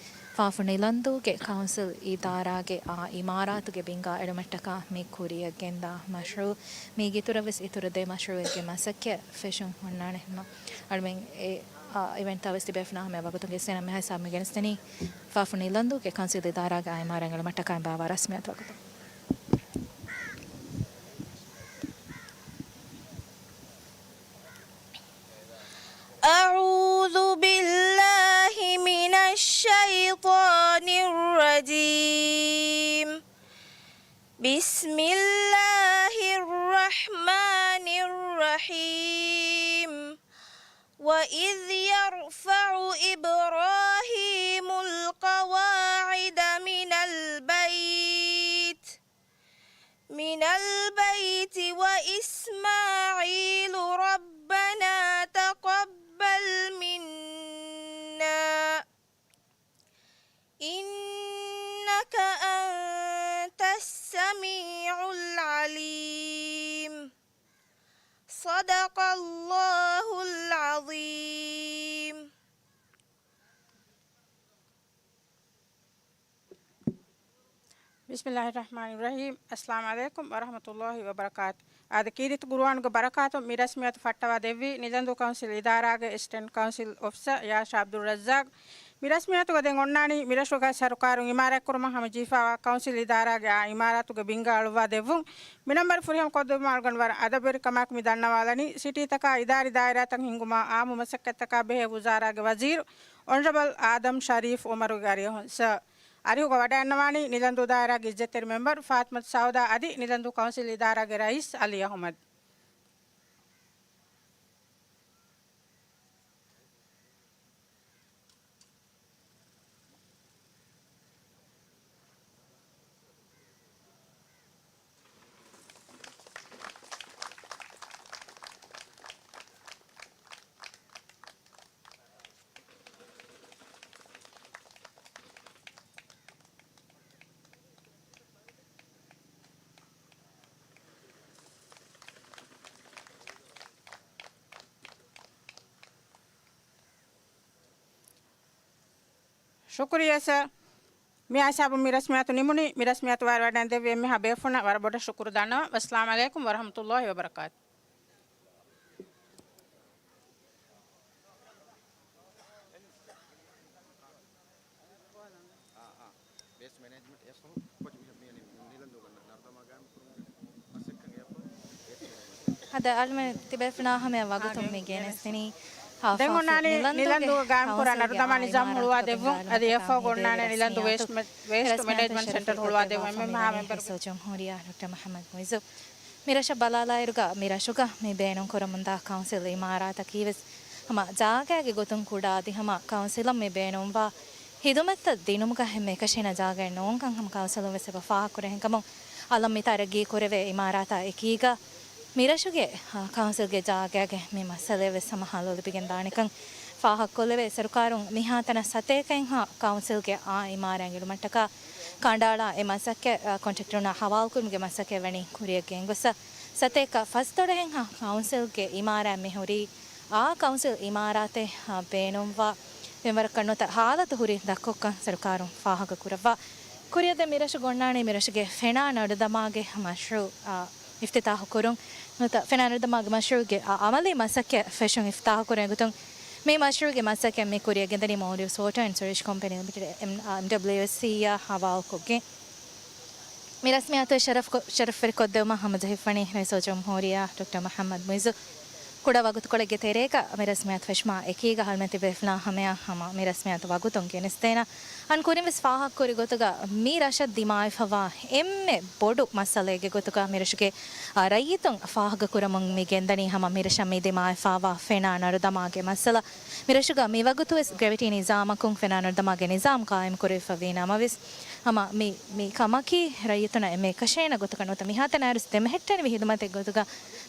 ފާފު ނިލަންދޫގެ ކައުންސިލް އިދާރާގެ އާ އިމާރާތުގެ ބިންގާ އެޅުމަށްޓަކާ މި ކުރިއަށް ގެންދާ މަޝްރޫޢު. މީގެ އިތުރަށް ވެސް އިތުރު ދެ މަޝްރޫޢެއްގެ މަސައްކަތް ފެށުން ހުންނާނެ ހަމަ އަޅުމެން އެ، އާ، އިވެންޓްތައް ވެސް ތިބޭފުޅުންނާ ހަމަޔަށް ވަގުތުން ގެނެސްދޭނަ މިހާ ހިސާބުން ގެނެސްދެނީ ފާފު ނިލަންދޫގެ ކައުންސިލް އިދާރާގެ އާ އިމާރާތް އެޅުމަށްޓަކާ ބާއްވާ ރަސްމިއްޔާތު ވަގުތު. أعوذ بالله من الشيطان الرجيم. بسم الله الرحمن الرحيم. وإذ يرفع إبراهيم القواعد من البيت من البيت وإسماعيل ربنا تقبل منا إنك أنت السميع العليم. صدق الله العظيم. ބިސްމިއްލާހި ރަޙްމާނި ރަޙީމް. އައްސަލާމު ޢަލައިކުމް ވަރަޙްމަތުﷲި ވަބަރަކާތު. އާދެ، ކީރިތި ގުރުއާނުގެ ބަރަކާތުން މި ރަސްމިއްޔާތު ފައްޓަވާ ދެއްވީ ނިލަންދޫ ކައުންސިލް އިދާރާގެ އެސިސްޓެންޓް ކައުންސިލް އޮފިސަރ ޔާޝާ ޢަބްދުއްރައްޒާޤް. މި ރަސްމިއްޔާތުގަ ދެން އޮންނާނީ މި ރަށުގަ ސަރުކާރުން އިމާރާތްކުރުމަށް ހަމަޖެހިފައިވާ ކައުންސިލް އިދާރާގެ އާ އިމާރާތުގެ ބިންގާ އަޅުއްވާ ދެއްވުން. މި ނަންބަރު ފުރިހަމަ ކޮށްދެއްވުމަށް އަޅުގަނޑު ވަރަށް އަދަބުވެރިކަމާއެކު މި ދަންނަވާލަނީ، ސިޓީތަކާ އިދާރީ ދާއިރާތައް ހިންގުމާ އާއްމު މަސައްކަތްތަކާ ބެހޭ ވުޒާރާގެ ވަޒީރު އޮނަރަބަލް އާދަމް ޝަރީފް އުމަރުގެ އަރިއަށް ހޮން. ސަރ، އަރިހުގަ ވަޑައިގަންނަވާނީ ނިލަންދޫ ދާއިރާގެ އިއްޒަތްތެރި މެމްބަރު ފާތިމަތު ސައުދާ އަދި ނިލަންދޫ ކައުންސިލް އިދާރާގެ ރައީސް އަލީ އަޙުމަދު. ޝުކުރިއްޔާ ސަރ. މި ހިސާބުން މި ރަސްމިއްޔާތު ނިމުނީ. މި ރަސްމިއްޔާތު ވާރި ވަޑައިގެން ދެއްވި އެންމެހާ ބޭފުޅުންނަށް ވަރަށް ބޮޑަށް ޝުކުރު ދަންނަވަން. ވައްސަލާމް ޢަލައިކުމް ވަރަޙްމަތުﷲި ވަބަރަކާތު. އާ، އާ. ވޭސްޓް މެނޭޖްމަންޓް އެއަށްފަހު ކޮޗު މި، މި، މި ނިލަންދޫގަ ނަރުދަމާ ގާއިމް ކުރުމުގެ މަސައްކަތް އެއަށްފަހު ވޭސްޓް މެނޭޖްމަންޓް. އަދި އަޅުމެން ތިބޭފުޅުންނާ ހަމަޔަށް ވަގުތުން މި ގެނެސްދިނީ ދެން އޮންނާނީ ނިލަންދޫގަ ގާއިމްކުރާ ނަރުދަމާ ނިޒާމް ހުޅުވާ ދެއްވުން އަދި އެއަށްފަހު އޮންނާނެ ނިލަންދޫ ވޭސްޓް މެ، ވޭސްޓް މެނޭޖްމަންޓް ސެންޓަރ ހުޅުވާ ދެއްވުން. އެންމެ ހާ މެމްބަރު ރައީސުލްޖުމްހޫރިއްޔާ ޑޮކްޓަރ މުޙައްމަދު މުޢިއްޒު މި ރަށަށް ބަލާލާއިރުގަ، މި ރަށުގަ މި ބޭނުންކުރަމުންދާ ކައުންސިލް އިމާރާތަކީވެސް ހަމަ ޖާގައިގެ ގޮތުން ކުޑަ އަދި ހަމަ ކައުންސިލަށް މި ބޭނުންވާ ހިދުމަތްތައް ދިނުމުގަ އެންމެ އެކަށީނާ ޖާގައެއް ނޫންކަން ހަމަ ކައުންސިލުން ވެސް އެބަ ފާހަގަކުރޭ. އެހެންކަމުން އަލަށް މި ތަރައްގީ ކުރެވޭ އިމާރާތާ އެކީގަ މި ރަށުގެ، އާ، ކައުންސިލްގެ ޖާގައިގެ މި މައްސަލައެއް ވެސް ހަމަ ހައްލު ލިބިގެން ދާނެކަން ފާހަގަކޮށްލެވޭ. ސަރުކާރުން މިހާތަނަށް ސަތޭކައެއްހާ ކައުންސިލްގެ އާ އިމާރާތް އެޅުމަށްޓަކާ ކަނޑައަޅާ އެ މަސައްކަތް، އާ، ކޮންޓްރެކްޓަރުންނާ ހަވާލުކުރުމުގެ މަސައްކަތް ވަނީ ކުރިއަށް ގެންގޮސް، ސަތޭކަ ފަސްދޮޅަހެއްހާ ކައުންސިލްގެ އިމާރާތް މި ހުރީ އާ ކައުންސިލް އިމާރާތެއް، އާ، ބޭނުންވާ މިންވަރަކަށް ނުވަތަ ހާލަތު ހުރި ދަށްކޮށްކަން ސަރުކާރުން ފާހަގަކުރައްވާ. ކުރިއަށް ދެން މި ރަށުގަ އޮންނާނީ މި ރަށުގެ ފެނާ ނަރުދަމާގެ މަޝްރޫޢު، އާ، އިފްތިތާޙު ކުރުން. ނުވަތަ ފެނާ ނަރުދަމާގެ މަޝްރޫޢުގެ އާ އަމަލީ މަސައްކަތް ފެށުން އިފްތިތާޙު ކުރުމުގެ ގޮތުން މި މަޝްރޫޢުގެ މަސައްކަތް މި ކުރިއަށް ގެންދަނީ މޯލްޑިވްސް ވޯޓަރ އެންޑް ސިވަރޭޖް ކޮމްޕެނީ ލިމިޓެޑް، އެމް، އާ، އެމްޑަބްލިއުއެސްސީ އާ ހަވާލުކޮށްގެން. މި ރަސްމިއްޔާތު ޝަރަފް ކޮ، ޝަރަފްވެރިކޮށްދެއްވުމަށް ހަމަޖެހިފަވަނީ ރައީސުލްޖުމްހޫރިއްޔާ ޑޮކްޓަރ މުޙައްމަދު މުޢިއްޒު. ކުޑަ ވަގުތުކޮޅެއްގެ ތެރޭގަ މި ރަސްމިއްޔާތު ފެށުމާ އެކީގަ ހަރުމަތި ބޭފުޅާ ހަމަޔަށް ހަމަ މި ރަސްމިއްޔާތު ވަގުތުން ގެނެސްދޭނަ. އަން ކުރިން ވެސް ފާހަގަކުރި ގޮތުގަ މި ރަށަށް ދިމާވެފަވާ އެންމެ ބޮޑު މައްސަލައެއްގެ ގޮތުގަ މި ރަށުގެ، އާ، ރައްޔިތުން ފާހަގަކުރަމުން މި ގެންދަނީ ހަމަ މި ރަށަށް މި ދިމާވެފަވާ ފެނާ ނަރުދަމާގެ މައްސަލަ. މި ރަށުގަ މި ވަގުތު ވެސް ގްރެވިޓީ ނިޒާމަކުން ފެނާ ނަރުދަމާގެ ނިޒާމް ޤާއިމް ކުރެވިފަވީ ނަމަވެސް، ހަމަ މި، މި ކަމަކީ ރައްޔިތުންނަށް އެންމެ އެކަށޭނަ ގޮތަކަށް ނުވަތަ މިހާތަނަށް އައިރުވެސް ދެމެހެއްޓެނިވި ހިދުމަތެއް ގޮތުގަ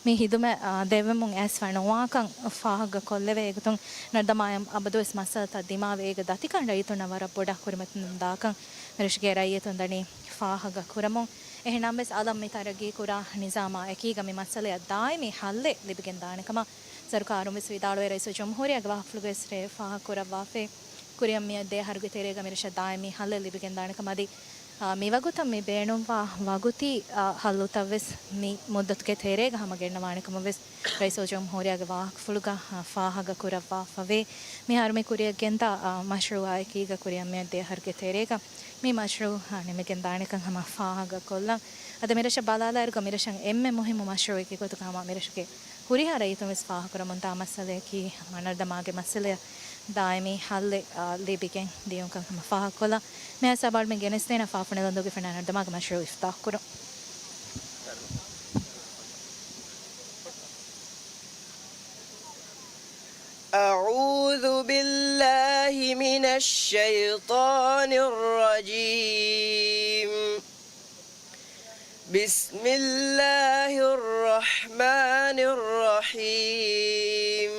މި ހިދުމަތް، އާ، ދެއްވެމުން އައިސްފަ ނުވާކަން ފާހަގަކޮށްލެވޭ. އެގޮތުން ނަރުދަމާއަށް އަބަދުވެސް މައްސަލަތައް ދިމާވެ، އޭގެ ދަތިކަން ރައްޔިތުންނަށް ވަރަށް ބޮޑަށް ކުރިމަތިލުން ދާކަން މިރަށުގެ ރައްޔިތުން ދަނީ ފާހަގަ ކުރަމުން. އެހެންނަމަވެސް، އަލަށް މި ތަރައްގީ ކުރާ ނިޒާމާ އެކީގަ މި މައްސަލަޔަށް ދާއިމީ ހައްލެއް ލިބިގެން ދާނެ ކަމަށް ސަރުކާރުން ވެސް ވިދާޅުވެ، ރައީސުލްޖުމްހޫރިއްޔާގެ ވާހަކަފުޅުގައި ވެސް ރޭ ފާހަގަ ކުރައްވާފައި. ކުރިއަށް މިއަދި ދެ އަހަރުގެ ތެރޭގަ މިރަށަށް ދާއިމީ ހައްލެއް ލިބިގެންދާނެ ކަމަށް އަދި، އާ، މިވަގުތަށް މި ބޭނުންވާ ވަގުތީ، އާ، ހައްލުތައް ވެސް މި މުއްދަތުގެ ތެރޭގަ ހަމަ ގެންނަވާނެ ކަމަށް ވެސް ރައީސުލްޖުމްހޫރިއްޔާގެ ވާހަކަފުޅުގަ، އާ، ފާހަގަ ކުރައްވާފަވޭ. މިހާރު މި ކުރިއަށް ގެންދާ، އާ، މަޝްރޫއާ އެކީގަ ކުރިއަށް މިއަދި ދެ އަހަރުގެ ތެރޭގަ މި މަޝްރޫއު، އާ، ނިމިގެންދާނެކަން ހަމަ ފާހަގަ ކޮށްލަން. އަދި މިރަށަށް ބަލާލާއިރުގަ މިރަށަށް އެންމެ މުހިއްމު މަޝްރޫއަކީ ގޮތުގަ ހަމަ މިރަށުގެ ހުރިހާ ރައްޔިތުން ވެސް ފާހަގަކުރަމުންދާ މައްސަލައަކީ ނަރުދަމާގެ މައްސަލަޔަށް ދާއިމީ ހައްލެއް، އާ، ލިބިގެން ދިޔުންކަން ހަމަ ފާހަގަކޮށްލަން. މިހާ ސަބާޅުމެން ގެނެސްދޭނަ ފާފު ނިލަންދޫގެ ފެނާ ނަރުދަމާގެ މަޝްރޫއު އިފްތާޙްކުރުން. أعوذ بالله من الشيطان الرجيم. بسم الله الرحمن الرحيم.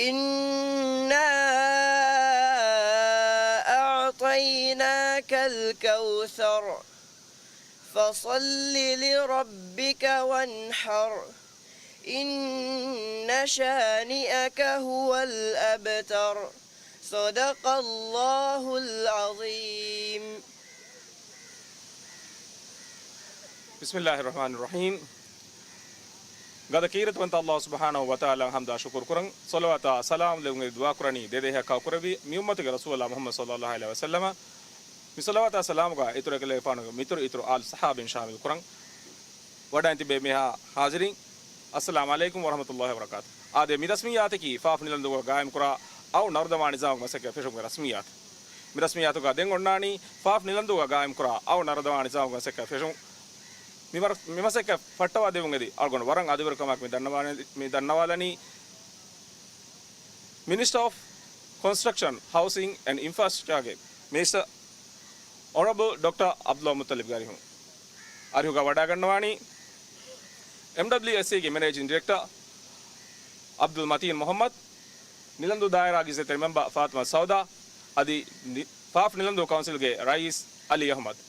إنا أعطيناك الكوثر. فصل لربك وانحر. إن شانئك هو الأبتر. صدق الله العظيم. بسم الله الرحمن الرحيم. ގަދަ ކީރިތިވަންތަ ﷲ ސުބްޙާނަހޫ ވަތަޢާލާ ޙަމްދާ ޝުކުރު ކުރަން، ޞަލަވާތާ ސަލާމް ލެވުން ދުޢާ ކުރަނީ ދެ ދެހަކާ ކުރެއްވި މި އުއްމަތުގެ ރަސޫލާ މުޙައްމަދު ޞައްލައްލާހު ޢަލައިހި ވަސައްލަމަ. މި ޞަލަވާތާ ސަލާމުގަ އިތުރަކަށް ލެވިފާނު މިތުރު އިތުރު އާލު ޞަޙާބީން ޝާމިލް ކުރަން. ވަޑައިން ތިބޭ މިހާ ޙާޟިރީން، އައްސަލާމު ޢަލައިކުމް ވަރަޙްމަތުﷲ ވަބަރަކާތު. އާދެ، މި ރަސްމިއްޔާތަކީ ފާފް ނިލަންދޫގަ ގާއިމްކުރާ އައު ނަރުދަމާ ނިޒާމުގެ މަސައްކަތް ފެށުމުގެ ރަސްމިއްޔާތު. މި ރަސްމިއްޔާތުގަ ދެން އޮންނާނީ ފާފް ނިލަންދޫގަ ގާއިމްކުރާ އައު ނަރުދަމާ ނިޒާމުގެ މަސައްކަތް ފެށުން. މި މަރ-، މި މަސައްކަތް ފައްޓަވާ ދެވުން އެދި އަޅުގަނޑު ވަރަށް އަދިވެރިކަމާއެކު މި ދަންނަވާ-، މި ދަންނަވާލަނީ މިނިސްޓަރ އޮފް ކޮންސްޓްރަކްޝަން، ހައުސިން އެންޑް އިންފްރާސްޓްރަކްޗާގެ މިނިސްޓަރ އޮނަރަބަލް ޑޮކްޓަރ ޢަބްދުﷲ މުއްޠަލިބްގެ އަރިހުން. އަރިހުގަ ވަޑައިގަންނަވާނީ އެމްޑަބްލިއުއެސްއޭގެ މެނޭޖިން ޑިރެކްޓަރ ޢަބްދުލް މަތީން މުޙައްމަދު، ނިލަންދޫ ދާއިރާ ގެޒެޓް މެމްބަރ ފާތިމާ ސައުދާ، އަދި ނި-، ފާފް ނިލަންދޫ ކައުންސިލްގެ ރައީސް ޢަލީ އަޙްމަދު.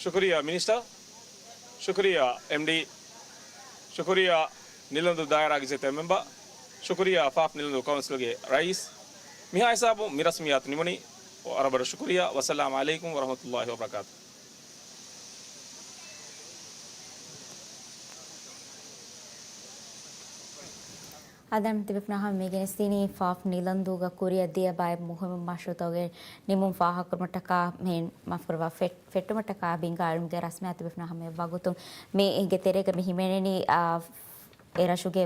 ޝުކުރިއްޔާ މިނިސްޓަރ، ޝުކުރިއްޔާ އެމްޑީ، ޝުކުރިއްޔާ ނިލަންދޫ ދާއިރާގެ ގެޒެޓް މެމްބަރ، ޝުކުރިއްޔާ ފާފް ނިލަންދޫ ކައުންސިލްގެ ރައީސް. މިހާ ހިސާބުން މި ރަސްމިއްޔާތު ނިމުނީ. ވަރަށް ބޮޑަށް ޝުކުރިއްޔާ. ވައްސަލާމު ޢަލައިކުމް ވަރަޙްމަތުﷲ ވަބަރަކާތު. އާދެ، ތިބޭފުޅުންނާ ހަމަ މި ގެނެސްދިނީ ފާފް ނިލަންދޫގަ ކުރިއަށް ދިޔަ ބައެއް މުހިއްމު މަޝްރޫޢުތަކުގެ ނިމުން ފާހަގަކުރުމަށްޓަކާ މި މާފުކުރައްވާ ފެ-، ފެއްޓުމަށްޓަކާ ބިންގާ އެޅުމުގެ ރަސްމިއްޔާތު ތިބޭފުޅުންނާ ހަމަ ވަގުތުން މީގެ ތެރޭގަ މި ހިމެނެނީ، އާ، އެ ރަށުގެ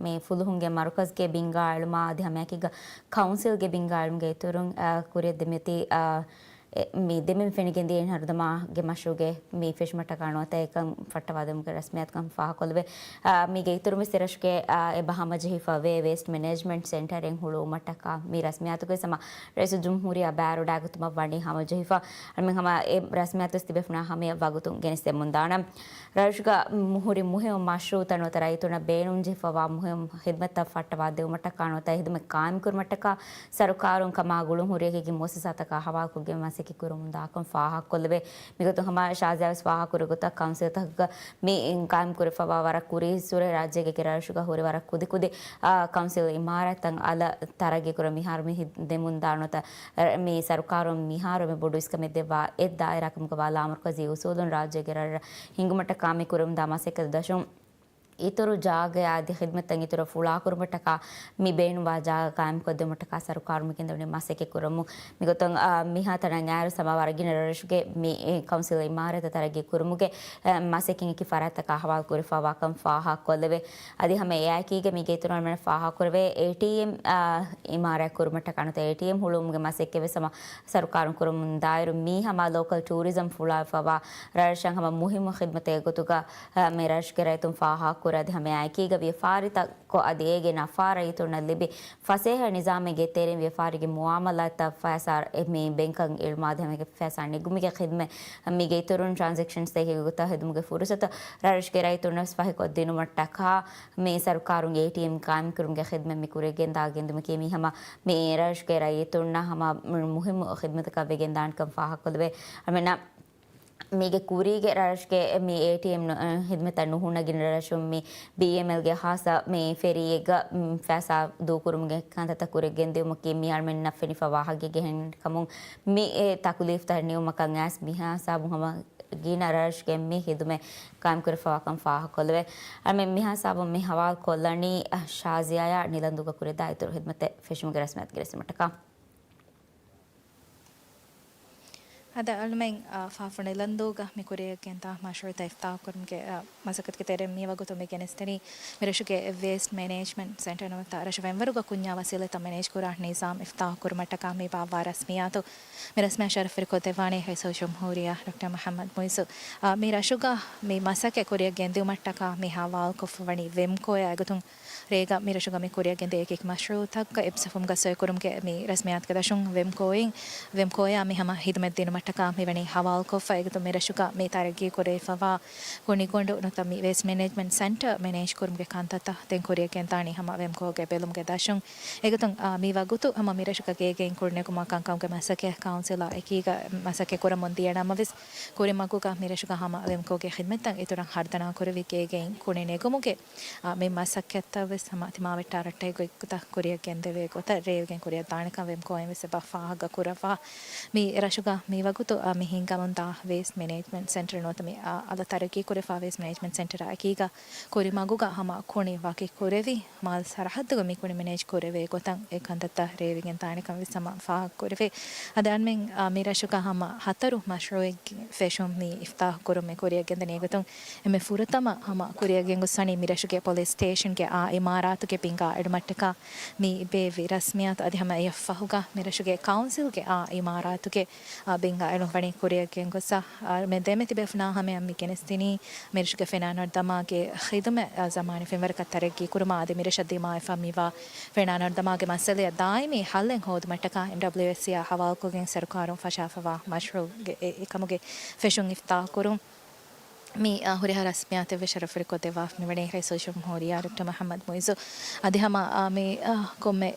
މި ފުލުހުންގެ މަރުކަޒްގެ ބިންގާ އެޅުމާ އަދި ހަމައެކީގަ ކައުންސިލްގެ ބިންގާ އެޅުމުގެ އިތުރުން، އާ، ކުރިއަށް ދެމިއޮތީ، އާ، މި ދެމެން ފެނިގެންދިޔަ އިން ހަރުދަމާގެ މަޝްރޫގެ މި ފެށުމަށްޓަކާ ނުވަތަ އެކަން ފައްޓަވާދެމުގެ ރަސްމިއްޔާތުކަން ފާހަގަކޮށްލެވޭ. އާ، މީގެ އިތުރުން ވެސް އެރަށުގެ، އާ، އެބަ ހަމަޖެހިފަ ވޭ ވޭސްޓް މެނޭޖްމަންޓް ސެންޓަރެއް ހުޅުވުމަށްޓަކާ މި ރަސްމިއްޔާތުގެ ސަމާ ރައީސުލްޖުމްހޫރިއްޔާ ބާރުޑާގަތުމަށް ވަނީ ހަމަޖެހިފަ. އަމި ހަމަ އެ ރަސްމިއްޔާތު ވެސް ތިބޭފުޅުންނާ ހަމަޔަށް ވަގުތުން ގެނެސްދެމުންދާނަން. ރަށުގަ މުހުރި މުހިއްމު މަޝްރޫއުތައް ނުވަތަ ރައްޔިތުންނަށް ބޭނުންޖެހިފަވާ މުހިއްމު ހިދުމަތްތައް ފައްޓަވާ ދެވުމަށްޓަކާ ނުވަތަ ހިދުމަތް ޤާއިމްކުރުމަށްޓަކާ ސަރުކާރުން ކަމާ ގުޅުންހުރި އެކި މުއައްސަސާތަކާ ހަވާލުކޮށްގެން މަސައްކަތް ކުރަމުން ދާކަން ފާހަގަކޮށްލެވޭ. މިގޮތުން ހަމަ ޝާޒިޔާ ވެސް ފާހަގަކުރި ގޮތަށް ކައުންސިލްތަކުގަ މި ޤާއިމްކުރެފަވާ ވަރަށް ކުރީ ސުރެ ރާއްޖޭގެ ރަށުގަ ހުރި ވަރަށް ކުދިކުދި، އާ، ކައުންސިލް އިމާރާތްތައް އަލަށް ތަރައްގީކުރަން މިހާރު މި ހި-، ދެމުންދާ ނުވަތަ މި ސަރުކާރުން މިހާރު މި ބޮޑު އިސްކަމެއް ދެއްވާ އެއް ދާއިރާ ކަމުގަ ވާ ލާމަރުކަޒީ އުސޫލުން ރާއްޖޭގެ ރަށްރަށް ހިންގުމަށްޓަކާ މި ކުރަމުންދާ މަސައްކަތް ދަށުން އިތުރު ޖާގަ އަދި ޚިދުމަތްތައް އިތުރަށް ފުޅާކުރުމަށްޓަކާ މި ބޭނުންވާ ޖާގަ ޤާއިމްކޮށްދެވުމަށްޓަކާ ސަރުކާރުން މި ގެންދަވަނީ މަސައްކަތް ކުރަމުން. މިގޮތުން، އާ، މިހާތަނަށް އައިރު ސަމާ ވަރަށް ގިނަ ރަށްރަށުގެ މި، އެ، ކައުންސިލް އިމާރާތްތައް ތަރައްގީ ކުރުމުގެ، އެ، މަސައްކަތް އެކި ފަރާތްތަކާ ހަވާލު ކުރެފަވާކަން ފާހަގަކޮށްލެވޭ. އަދި ހަމަ އެއާއެކީގަ މީގެ އިތުރުން އަޅުމެން ފާހަގަކުރެވޭ އޭޓީއެމް، އާ، އިމާރާތް ކުރުމަށްޓަކާ ނުވަތަ އޭޓީއެމް ހުޅުވުމުގެ މަސައްކަތް ވެސް ހަމަ ސަރުކާރުން ކުރަމުން ދާއިރު މީ ހަމަ ލޯކަލް ޓޫރިޒަމް ފުޅާވެފަވާ ރަށްރަށަށް ހަމަ މުހިއްމު ޚިދުމަތެއް ގޮތުގަ، އާ، މި ރަށުގެ ރައްޔިތުން ފާހަގަކުރޭ. އަދި ހަމަ އެއާއެކީގަ ވިޔަފާރިތައް ކޮށް އަދި އޭގެ ނަފާ ރައްޔިތުންނަށް ލިބި ފަސޭހަ ނިޒާމެއްގެ ތެރެއިން ވިޔަފާރީގެ މުއާމަލާތްތައް ފައިސާ އެ މި ބެންކަށް އެޅުމާ އަދި ހަމަ އޭގެ ފައިސާ ނެގުމުގެ ޚިދުމަތް މީގެ އިތުރުން ޓްރާންސެކްޝަންސްތަކެއްގެ ގޮތަށް ހެދުމުގެ ފުރުސަތު ރަށުގެ ރައްޔިތުންނަށް ފަހިކޮށްދިނުމަށްޓަކާ މި ސަރުކާރުން އޭޓީއެމް ޤާއިމްކުރުމުގެ ޚިދުމަތް މި ކުރިޔަށް ގެންދާ ގެންދުމަކީ މީ ހަމަ މި ރަށުގެ ރައްޔިތުންނަށް ހަމަ މު-، މުހިއްމު ޚިދުމަތަކަށް ވެގެންދާނެކަން ފާހަގަކޮށްލެވޭ. އަމެންނަ މީގެ ކުރީގެ ރަށުގެ މި އޭޓީއެމް ނު-، އަ، ޚިދުމަތްތައް ނުހުންނަ ގިނަ ރަށުން މި ބީއެމްއެލްގެ ޚާއްޞަ މި ފެރީއެއްގަ، މް، ފައިސާ ދޫކުރުމުގެ ކަންތައްތައް ކުރިޔަށް ގެންދިއުމަކީ މި އަޅުމެންނަށް ފެނިފަ ވާހަކައެއް ހެން ކަމުން މި އެ ތަކުލީފްތައް ނިމުމަކަށް އައިސް މިހާ ހިސާބުން ހަމަ ގިނަ ރަށުގެ މި ޚިދުމަތް ޤާއިމްކުރެފަވާކަން ފާހަގަކޮށްލެވޭ. އަޅުމެން މިހާ ހިސާބުން މި ހަވާލު ކޮށްލަނީ، އަ، ޝާޒިޔާއާ ނިލަންދޫގަ ކުރިއަށްދާ އިތުރު ޚިދުމަތެއް ފެށުމުގެ ރަސްމިއްޔާތު ގެނެސްދިނުމަށްޓަކާ. އަދި އަޅުމެން، އަ، ފާފު ނިލަންދޫގަ މި ކުރިޔަށްގެންދާ މަޝްރޫޢުތައް އިފްތާޙުކުރުމުގެ، އަ، މަސައްކަތުގެ ތެރެއިން މިވަގުތު މި ގެނެސްދެނީ މިރަށުގެ ވޭސްޓް މެނޭޖްމަންޓް ސެންޓަރ ނުވަތަ ރަށު ފެންވަރުގަ ކުންޏާ ވަސީލަތްތައް މެނޭޖް ކުރާ ނިޒާމް އިފްތާޙުކުރުމަށްޓަކާ މި ބާއްވާ ރަސްމިއްޔާތު. މި ރަސްމިއްޔާ ޝަރަފްވެރިކޮށްދެއްވާނީ ރައީސުލްޖުމްހޫރިއްޔާ ޑޮކްޓަރ މުޙައްމަދު މުޢިއްޒު. އަ، މި ރަށުގަ މި މަސައްކަތް ކުރިޔަށް ގެންދިއުމަށްޓަކާ މި ހަވާލުކޮށްފަވަނީ ވެމްކޯއާ އެގޮތުން ރޭގަ މި ރަށުގަ މި ކުރިޔަށް ގެންދިޔަ އެކި މަޝްރޫޢުތަކަށް އެއްބަސްވުމުގަ ސޮއިކުރުމުގެ މި ރަސްމިއްޔާތުގެ ދަށުން ވެމްކޯއިން، ވެމްކޯއާ މި ހަމަ ހިދުމަތް ދިނުމަށްޓަކާ މިވަނީ ހަވާލުކޮށްފަ. އެގޮތުން މި ރަށުގަ މި ތަރައްގީ ކުރެވިފަވާ ކުނިގޮނޑު ނުވަތަ މި ވޭސްޓް މެނޭޖްމަންޓް ސެންޓަރ މެނޭޖް ކުރުމުގެ ކަންތައްތައް ދެން ކުރިޔަށް ގެންދާނީ ހަމަ ވެމްކޯގެ ބެލުމުގެ ދަށުން. އެގޮތުން، އާ، މި ވަގުތު ހަމަ މި ރަށުގަ ގޭގެއިން ކުނިނެގުމާ ކަންކަމުގެ މަސައްކަތް ކައުންސިލާ އެކީގަ މަސައްކަތް ކުރަމުން ދިޔަ ނަމަވެސް، ކުރިމަގުގަ މި ރަށުގަ ހަމަ ވެމްކޯގެ ޚިދުމަތްތައް އިތުރަށް ހަރުދަނާ ކުރެވި ގޭގެއިން ކުނިނެގުމުގެ، އާ، މި މަސައްކަތްތައް ވެސް ހަމަ ތިމާވެއްޓާ ރައްޓެހި ގޮތްގޮތަށް ކުރިޔަށް ގެންދެވޭ ގޮތަށް ރޭވިގެން ކުރިޔަށް ދާނެކަން ވެމްކޯއިން ވެސް އެބަ ފާހަގަ ކުރައްވާ. މި ރަށުގަ މި ވަގުތު، އާ، މި ހިންގަމުންދާ ވޭސްޓް މެނޭޖްމަންޓް ސެންޓަރ ނުވަތަ މި، އާ، އަލަށް ތަރައްގީ ކުރެފާ ވޭސްޓް މެނޭޖްމަންޓް ސެންޓަރާ އެކީގަ ކުރިމަގުގަ ހަމަ ކުނި ވަކި ކުރެވި، މާލެ ސަރަހައްދުގަ މި ކުނި މެނޭޖް ކުރެވޭ ގޮތަށް އެ ކަންތައްތައް ރޭވިގެން ދާނެކަން ވެސް ހަމަ ފާހަގަ ކުރެވޭ. އަދި އަންމެން، އާ، މި ރަށުގަ ހަމަ ހަތަރު މަޝްރޫޢެއްގެ ފެށުން މި އިފްތާޙު ކުރުން މި ކުރިޔަށް ގެންދަނީ. އެގޮތުން އެންމެ ފުރަތަމަ ހަމަ ކުރިޔަށް ގެންގޮސް ވަނީ މި ރަށުގެ ޕޮލިސް ސްޓޭޝަންގެ އާ އިމާރާތުގެ ބިންގާ އެޅުމަށްޓަކާ މި ބޭއްވި ރަސްމިއްޔާތު. އަދި ހަމަ އެއަށްފަހުގަ މި ރަށުގެ ކައުންސިލްގެ އާ އިމާރާތުގެ އާ، ބިންގާ އެޅުން ވަނީ ކުރިޔަށް ގެންގޮސް، އާ، މެ ދެމެ ތިބޭފުޅާ ހަމަޔަށް މި ގެނެސްދިނީ މިރަށުގެ ފެނާނަރު ދަމާގެ ޚިދުމަތް، އާ، ޒަމާނީ ފެންވަރަކަށް ތަރައްގީ ކުރުމާ އަދި މިރަށަށް ދިމާވެފަ މިވާ ފެނާނަރު ދަމާގެ މައްސަލަޔަށް ދާއިމީ ހައްލެއް ހޯދުމަށްޓަކާ އެމްޑަބްލިއުއެސްސީއާ ހަވާލުކޮށްގެން ސަރުކާރުން ފަށާފަވާ މަޝްރޫޢުގެ އެ، އެކަމުގެ ފެށުން އިފްތާޙު ކުރުން. މި، އާ، ހުރިހާ ރަސްމިއްޔާތެއްވެސް ޝަރަފްވެރިކޮށްދެއްވާފަ މިވަނީ ރައީސުލްޖުމްހޫރިއްޔާ ޑޮކްޓަރ މުޙައްމަދު މުޢިއްޒު. އަދި ހަމަ، އާ، މި، އާ، ކޮންމެ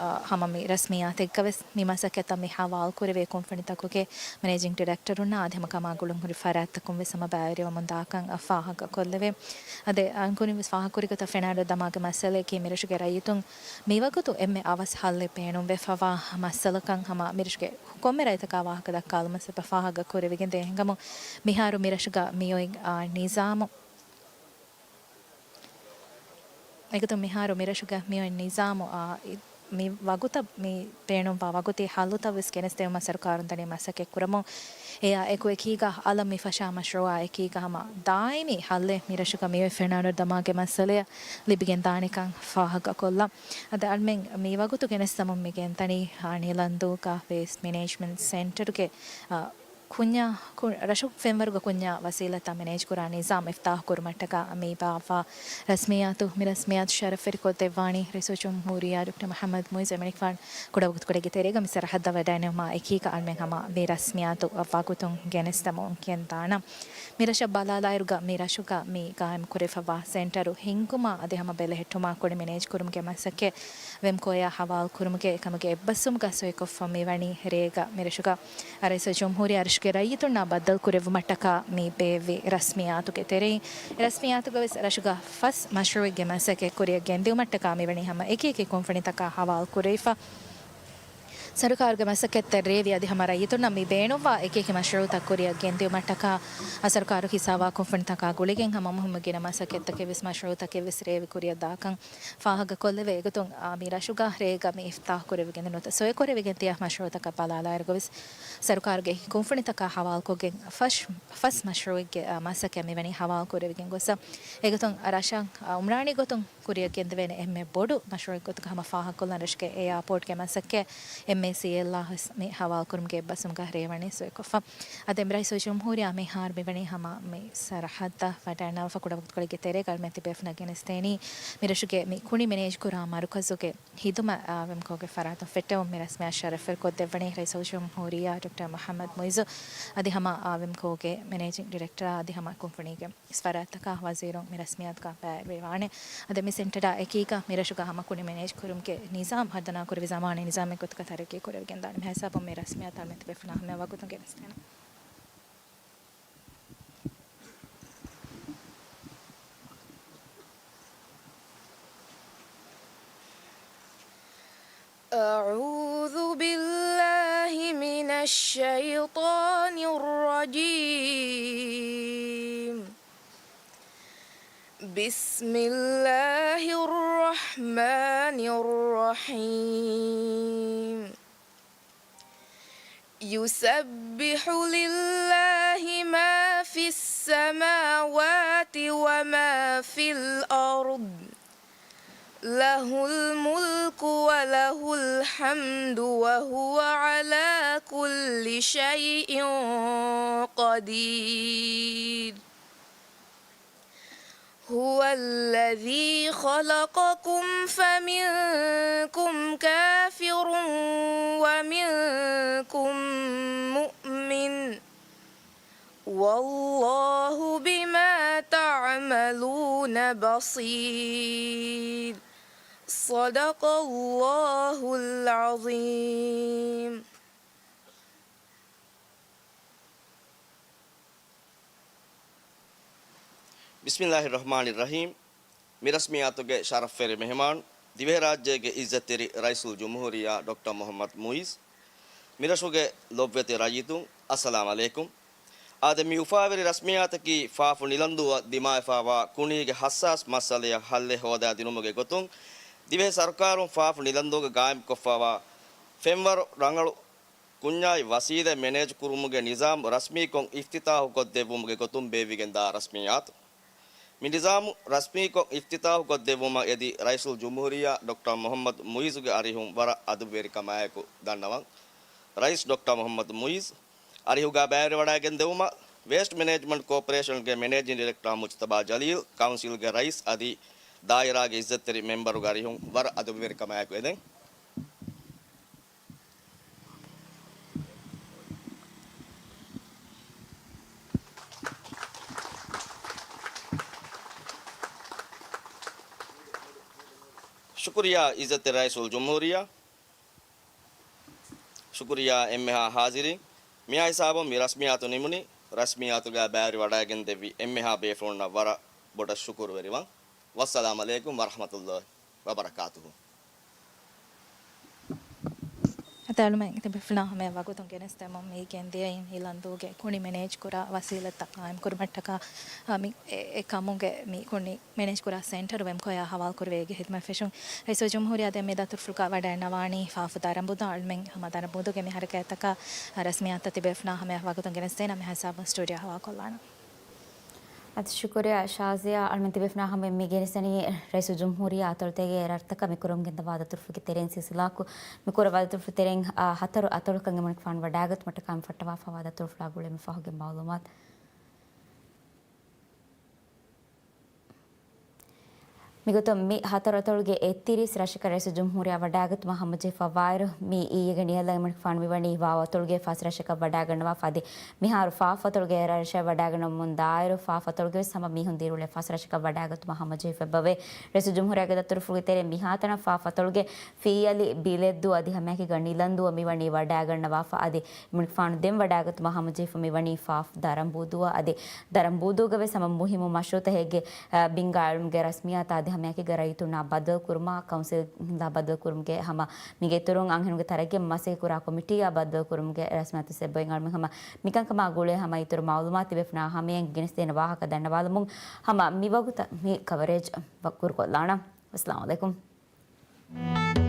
އާ، ހަމަ މި ރަސްމިއްޔާތެއްގަވެސް މި މަސައްކަތަށް މި ހަވާލުކުރެވޭ ކުންފުނިތަކުގެ މެނޭޖިންގް ޑިރެކްޓަރުންނާ އަދި ހަމަ ކަމާ ގުޅުންހުރި ފަރާތްތަކުން ވެސް ހަމަ ބައިވެރިވަމުން ދާކަން ފާހަގަ ކޮށްލެވޭ. އަދި އަންކުރިން ވެސް ފާހަގަކުރި ގޮތަށް ފެނާނަރު ދަމާގެ މައްސަލައަކީ މިރަށުގެ ރައްޔިތުން މިވަގުތު އެންމެ އަވަސް ހައްލެއް ބޭނުންވެފަވާ މައްސަލަކަން ހަމަ މިރަށުގެ ކޮންމެ ރައްޔިތަކާ ވާހަކަ ދައްކާލުމަށް އެބަ ފާހަގަ ކުރެވިގެން ދޭ ހިނގަމުން މިހާރު މިރަށުގަ މިއޮތް، އާ، ނިޒާމު އެގޮތުން މިހާރު މިރަށުގަ މިއޮތް ނިޒާމު، އާ، އި-، މި ވަގުތަށް މި ބޭނުންވާ ވަގުތީ ހައްލުތައް ވެސް ގެނެސްދެވުމަށް ސަރުކާރުން ދަނީ މަސައްކަތް ކުރަމުން. އެއާ އެކު އެކީގަ އަލަށް މި ފަށާ މަޝްރޫއާ އެކީގަ ހަމަ ދާއިމީ ހައްލެއް މިރަށުގަ މިއޮތް ފެނާނަރު ދަމާގެ މައްސަލަޔަށް ލިބިގެން ދާނެކަން ފާހަގަކޮށްލަން. އަދި އަޅުމެން މި ވަގުތު ގެނެސްދަމުން މި ގެންދަނީ ނިލަންދޫގަ ވޭސްޓް މެނޭޖްމަންޓް ސެންޓަރުގެ، އަ، ކުންޏާ، ކު-، ރަށު ފެންވަރުގަ ކުންޏާ ވަސީލަތްތައް މެނޭޖްކުރާ ނިޒާމް އިފްތާޙު ކުރުމަށްޓަކާ މި ބާއްވާ ރަސްމިއްޔާތު، މި ރަސްމިއްޔާތު ޝަރަފްވެރިކޮށްދެއްވާނީ ރައީސުލްޖުމްހޫރިއްޔާ ޑޮކްޓަރ މުޙައްމަދު މުޢިއްޒު އެމަނިކުފާނު ކުޑަވަގުތުކޮޅެއްގެ ތެރޭގަ މި ސަރަހައްދަށް ވަޑައިނުމާ އެކީގަ އަޅުމެން ހަމަ މި ރަސްމިއްޔާތު ވަގުތުން ގެނެސްދަމުން ގެންދާނަން. މި ރަށަށް ބަލާލާއިރުގަ މި ރަށުގަ މި ގާއިމް ކުރެވިފައިވާ ސެންޓަރު ހިންގުމާ އަދި ހަމަ ބެލެހެއްޓުމާ ކުނި މެނޭޖް ކުރުމުގެ މަސައްކަތް ވެމްކޯއާ ހަވާލު ކުރުމުގެ އެކަމުގެ އެއްބަސްވުމުގަ ސޮއިކޮށްފަ މިވަނީ ރޭގަ މިރަށުގަ ރައީސުލް ޖުމްހޫރިއްޔާ ރަށުގެ ރައްޔިތުންނާ ބައްދަލުކުރެއްވުމަށްޓަކާ މި ބޭއްވި ރަސްމިއްޔާތުގެ ތެރެއިން، ރަސްމިއްޔާތުގަ ވެސް ރަށުގަ ފަސް މަޝްރޫއެއްގެ މަސައްކަތް ކުރިއަށް ގެންދިއުމަށްޓަކާ މިވަނީ ހަމަ އެކި އެކި ކުންފުނިތަކާ ހަވާލު ކުރެވިފަ. ސަރުކާރުގެ މަސައްކަތްތައް ރޭވި އަދި ހަމަ ރައްޔިތުންނަށް މި ބޭނުންވާ އެކި އެކި މަޝްރޫއުތައް ކުރިއަށް ގެންދިއުމަށްޓަކާ، އަ، ސަރުކާރު ހިސާބާ ކުންފުނިތަކާ ގުޅިގެން ހަމަ މުހިއްމު ގިނަ މަސައްކަތްތަކެއް ވެސް މަޝްރޫއުތަކެއް ވެސް ރޭވި ކުރިއަށް ދާކަން ފާހަގަކޮށްލެވޭ. އެގޮތުން، އާ، މި ރަށުގަ ރޭގަ މި އިފްތާޙު ކުރެވިގެން ނުވަތަ ސޮއިކުރެވިގެން ދިޔަ މަޝްރޫއުތަކަށް ބަލާލާއިރުގަ ވެސް ސަރުކާރުގެ ކުންފުނިތަކާ ހަވާލުކޮށްގެން ފަސް، ފަސް މަޝްރޫއެއްގެ، އާ، މަސައްކަތް މިވަނީ ހަވާލު ކުރެވިގެން ގޮސް، އެގޮތުން ރަށަށް، އާ، އުމްރާނީ ގޮތުން ކުރިއަށް ގެންދެވޭނެ އެންމެ ބޮޑު މަޝްރޫއެއް ގޮތުގަ ހަމަ ފާހަގަކޮށްލަން ރަށުގެ އެއާޕޯޓްގެ މަސައްކަތް އެމްއޭސީއެލްއާ ވެސް މި ހަވާލުކުރުމުގެ އެއްބަސްވުމުގަ ރޭވަނީ ސޮއިކޮށްފަ. އަދި އެމް ރައީސުލްޖުމްހޫރިއްޔާ މިހާރު މިވަނީ ހަމަ މި ސަރަހައްދަށް ވަޑައިންނަވާފަ ކުޑަވަގުތުކޮޅެއްގެ ތެރޭގަ އަޅުމެން ތިބޭފުޅުންނަށް ގެނެސްދޭނީ މި ރަށުގެ މި ކުނި މެނޭޖްކުރާ މަރުކަޒުގެ ހިދުމަތް، އާ، ވެމްކޯގެ ފަރާތުން ފެއްޓެވުން. މި ރަސްމިއްޔާ ޝަރަފްވެރިކޮށްދެއްވަނީ ރައީސުލްޖުމްހޫރިއްޔާ ޑޮކްޓަރ މުޙައްމަދު މުޢިއްޒު އަދި ހަމަ، އާ، ވެމްކޯގެ މެނޭޖިން ޑިރެކްޓަރ އަދި ހަމަ ކުންފުނީގެ ފަރާތްތަކާ ވަޒީރުން މި ރަސްމިއްޔާތުގަ ބައިވެރިވާނެ. އަދި މި ސެންޓަރާ އެކީގަ މި ރަށުގަ ހަމަ ކުނި މެނޭޖް ކުރުމުގެ ނިޒާމް ހަރުދަނާ ކުރެވި ޒަމާނީ ނިޒާމެއް ގޮތުގަ ތަރައްގީ ކުރެވިގެންދާނެ. މި ހިސާބުން މި ރަސްމިއްޔާތު އަޅުމެން ތިބޭފުޅުންނާ ހަމަ ވަގުތުން ގެނެސްދޭނެ. أعوذ بالله من الشيطان الرجيم. بسم الله الرحمن الرحيم. يسبح لله ما في السماوات وما في الأرض، له الملك وله الحمد وهو على كل شيء قدير. هو الذي خلقكم فمنكم كافر ومنكم مؤمن، والله بما تعملون بصير. صدق الله العظيم. ބިސްމިއްލާހި ރަޙްމާނި ރަޙީމް. މި ރަސްމިއްޔާތުގެ ޝަރަފްވެރި މެހެމާން، ދިވެހިރާއްޖޭގެ އިއްޒަތްތެރި ރައީސުލްޖުމްހޫރިއްޔާ ޑޮކްޓަރ މުޙައްމަދު މުޢިއްޒު، މި ރަށުގެ ލޮބުވެތި ރައްޔިތުން، އައްސަލާމް ޢަލައިކުމް. އާދެ، މި އުފާވެރި ރަސްމިއްޔާތަކީ ފާފު ނިލަންދޫއަށް ދިމާވެފައިވާ ކުނީގެ ހައްސާސް މައްސަލަޔަށް ހައްލެއް ހޯދާދިނުމުގެ ގޮތުން، ދިވެހި ސަރުކާރުން ފާފު ނިލަންދޫގަ ގާއިމްކޮށްފައިވާ ފެންވަރު ރަނގަޅު ކުންޏާއި ވަސީލަތް މެނޭޖް ކުރުމުގެ ނިޒާމު ރަސްމީކޮށް އިފްތިތާޙުކޮށްދެއްވުމުގެ ގޮތުން ބޭއްވިގެންދާ ރަސްމިއްޔާތު. މި ނިޒާމު ރަސްމީކޮށް އިފްތިތާޙުކޮށްދެއްވުމަށް އެދި ރައީސުލްޖުމްހޫރިއްޔާ ޑޮކްޓަރ މުޙައްމަދު މުޢިއްޒުގެ އަރިހުން ވަރަށް އަދުއްވެރިކަމާއެކު ދަންނަވަން. ރައީސް ޑޮކްޓަރ މުޙައްމަދު މުޢިއްޒު އަރިހުގަ ބައިވެރިވަޑައިގެންދެވުމަށް ވޭސްޓް މެނޭޖްމަންޓް ކޯޕަރޭޝަންގެ މެނޭޖިން ޑިރެކްޓަރ މުޖްތަބާ ޖަލީލް، ކައުންސިލްގެ ރައީސް އަދި ދާއިރާގެ އިއްޒަތްތެރި މެމްބަރުގެ އަރިހުން ވަރަށް އަދުއްވެރިކަމާއެކު އެދެން. ޝުކުރިއްޔާ އިއްޒަތްތެރި ރައީސުލްޖުމްހޫރިއްޔާ. ޝުކުރިއްޔާ އެންމެހާ ހާޒިރީން. މިއާ ހިސާބުން މި ރަސްމިއްޔާތު ނިމުނީ. ރަސްމިއްޔާތުގަ ބައިވެރިވަޑައިގެންދެއްވި އެންމެހާ ބޭފުޅުންނަށް ވަރަށް ބޮޑަށް ޝުކުރުވެރިވަން. ވައްސަލާމް ޢަލައިކުމް ވަރަޙްމަތުﷲ ވަބަރަކާތުހު. އަޅުމެން ތިބޭފުޅާ ހަމަޔަށް ވަގުތުން ގެނެސްދެމުން މި ގެންދިޔައީ މި ލަންދޫގެ ކުނި މެނޭޖް ކުރާ ވަސީލަތްތައް ޤާއިމް ކުރުމަށްޓަކާ، މި އެ، އެ ކަމުގެ މި ކުނި މެނޭޖް ކުރާ ސެންޓަރު ވެމްކޯއާ ހަވާލު ކުރެވޭ އޭގެ ހިދުމަތް ފެށުން. ރައީސުލްޖުމްހޫރިއްޔާ ދެން މި ދަތުރުފުޅުގަ ވަޑައިންނަވާނީ ފާފު ދަރަނބޫދު. އަޅުމެން ހަމަ ދަރަނބޫދުގެ މި ހަރަކާތްތަކަށް ރަސްމިއްޔާތު ތިބޭފުޅާ ހަމަޔަށް ވަގުތުން ގެނެސްދޭނަ މި ހިސާބުން ސްޓޫޑިއޯ ހަވާލުކޮށްލާނަން. އަދި ޝުކުރިއްޔާ ޝާޒިޔާ. އަޅުމެން ތިބޭފުޅާ ހަމަޔަށް މި ގެނެސްދެނީ ރައީސުލްޖުމްހޫރިއްޔާ އަތޮޅުތަކުގެ ރަށްތަކަށް މި ކުރަމުން ގެންދަވާ ދަތުރުފުޅުގެ ތެރެއިން ސިލްސިލާއަކު. މި ކުރައްވާ ދަތުރުފުޅު ތެރެއިން އާ، ހަތަރު އަތޮޅަކަށް އެމަނިކުފާނު ވަޑައިގަތުމަށްޓަކާ މި ފައްޓަވާފައިވާ ދަތުރުފުޅާ ގުޅޭ މި ފަހުގެ މައުލޫމާތު. މިގޮތުން މި ހަތަރު އަތޮޅުގެ އެއްތިރީސް ރަށަކަށް ރައީސުލްޖުމްހޫރިއްޔާ ވަޑައިގަތުމަށް ހަމަޖެހިފައިވާއިރު، މިއީ އޭގެ ނިޔަލަށް އެމަނިކުފާނު މިވަނީ ވާވަ އަތޮޅުގެ ފަސް ރަށަކަށް ވަޑައިގަންނަވާފަ އަދި މިހާރު ފާފު އަތޮޅުގެ ރަށަށް ވަޑައިގަންނަވަމުން ދާއިރު ފާފު އަތޮޅުގެ ވެސް ހަމަ މީހުން ދިރިއުޅޭ ފަސް ރަށަކަށް ވަޑައިގަތުމަށް ހަމަޖެހިފައިވޭ. ރައީސުލްޖުމްހޫރިއްޔާގެ ދަތުރުފުޅުގެ ތެރެއިން މިހާތަނަށް ފާފު އަތޮޅުގެ ފިއްޔަލި، ބިލެއްދޫ އަދި ހަމައެކީގަ ނިލަންދޫއަށް މިވަނީ ވަޑައިގަންނަވާފަ އަދި އެމަނިކުފާނު ދެން ވަޑައިގަތުމަށް ހަމަޖެހިފަ މިވަނީ ފާފު ދަރަނބޫދޫއަށް އަދި ދަރަނބޫދޫގަ ވެސް ހަމަ މުހިއްމު މަޝްރޫއުތަކެއްގެ، އަ، ބިންގާ އެޅުމުގެ ރަސްމިއްޔާތާ އަދި ހަމައެކީގަ ރައްޔިތުންނާ ބައްދަލުކުރުމާ، ކައުންސިލް ހިންދާ ބައްދަލުކުރުމުގެ ހަމަ މިގެ އިތުރުން އަންހެނުންގެ ތަރައްގީއަށް މަސައްކަތް ކުރާ ކޮމިޓީއާ ބައްދަލުކުރުމުގެ ރަސްމިއްޔާތު އެބައިން އަޅުމެން ހަމަ މިކަންކަމާ ގުޅޭ ހަމަ އިތުރު މައުލޫމާތު ތިބޭފުޅާ ހަމަޔަށް ގެނެސްދޭނެ ވާހަކަ ދަންނަވާލަމުން ހަމަ މިވަގުތަށް މި ކަވަރޭޖް ކުރުކޮށްލާނަން. އައްސަލާމު ޢަލައިކުމް.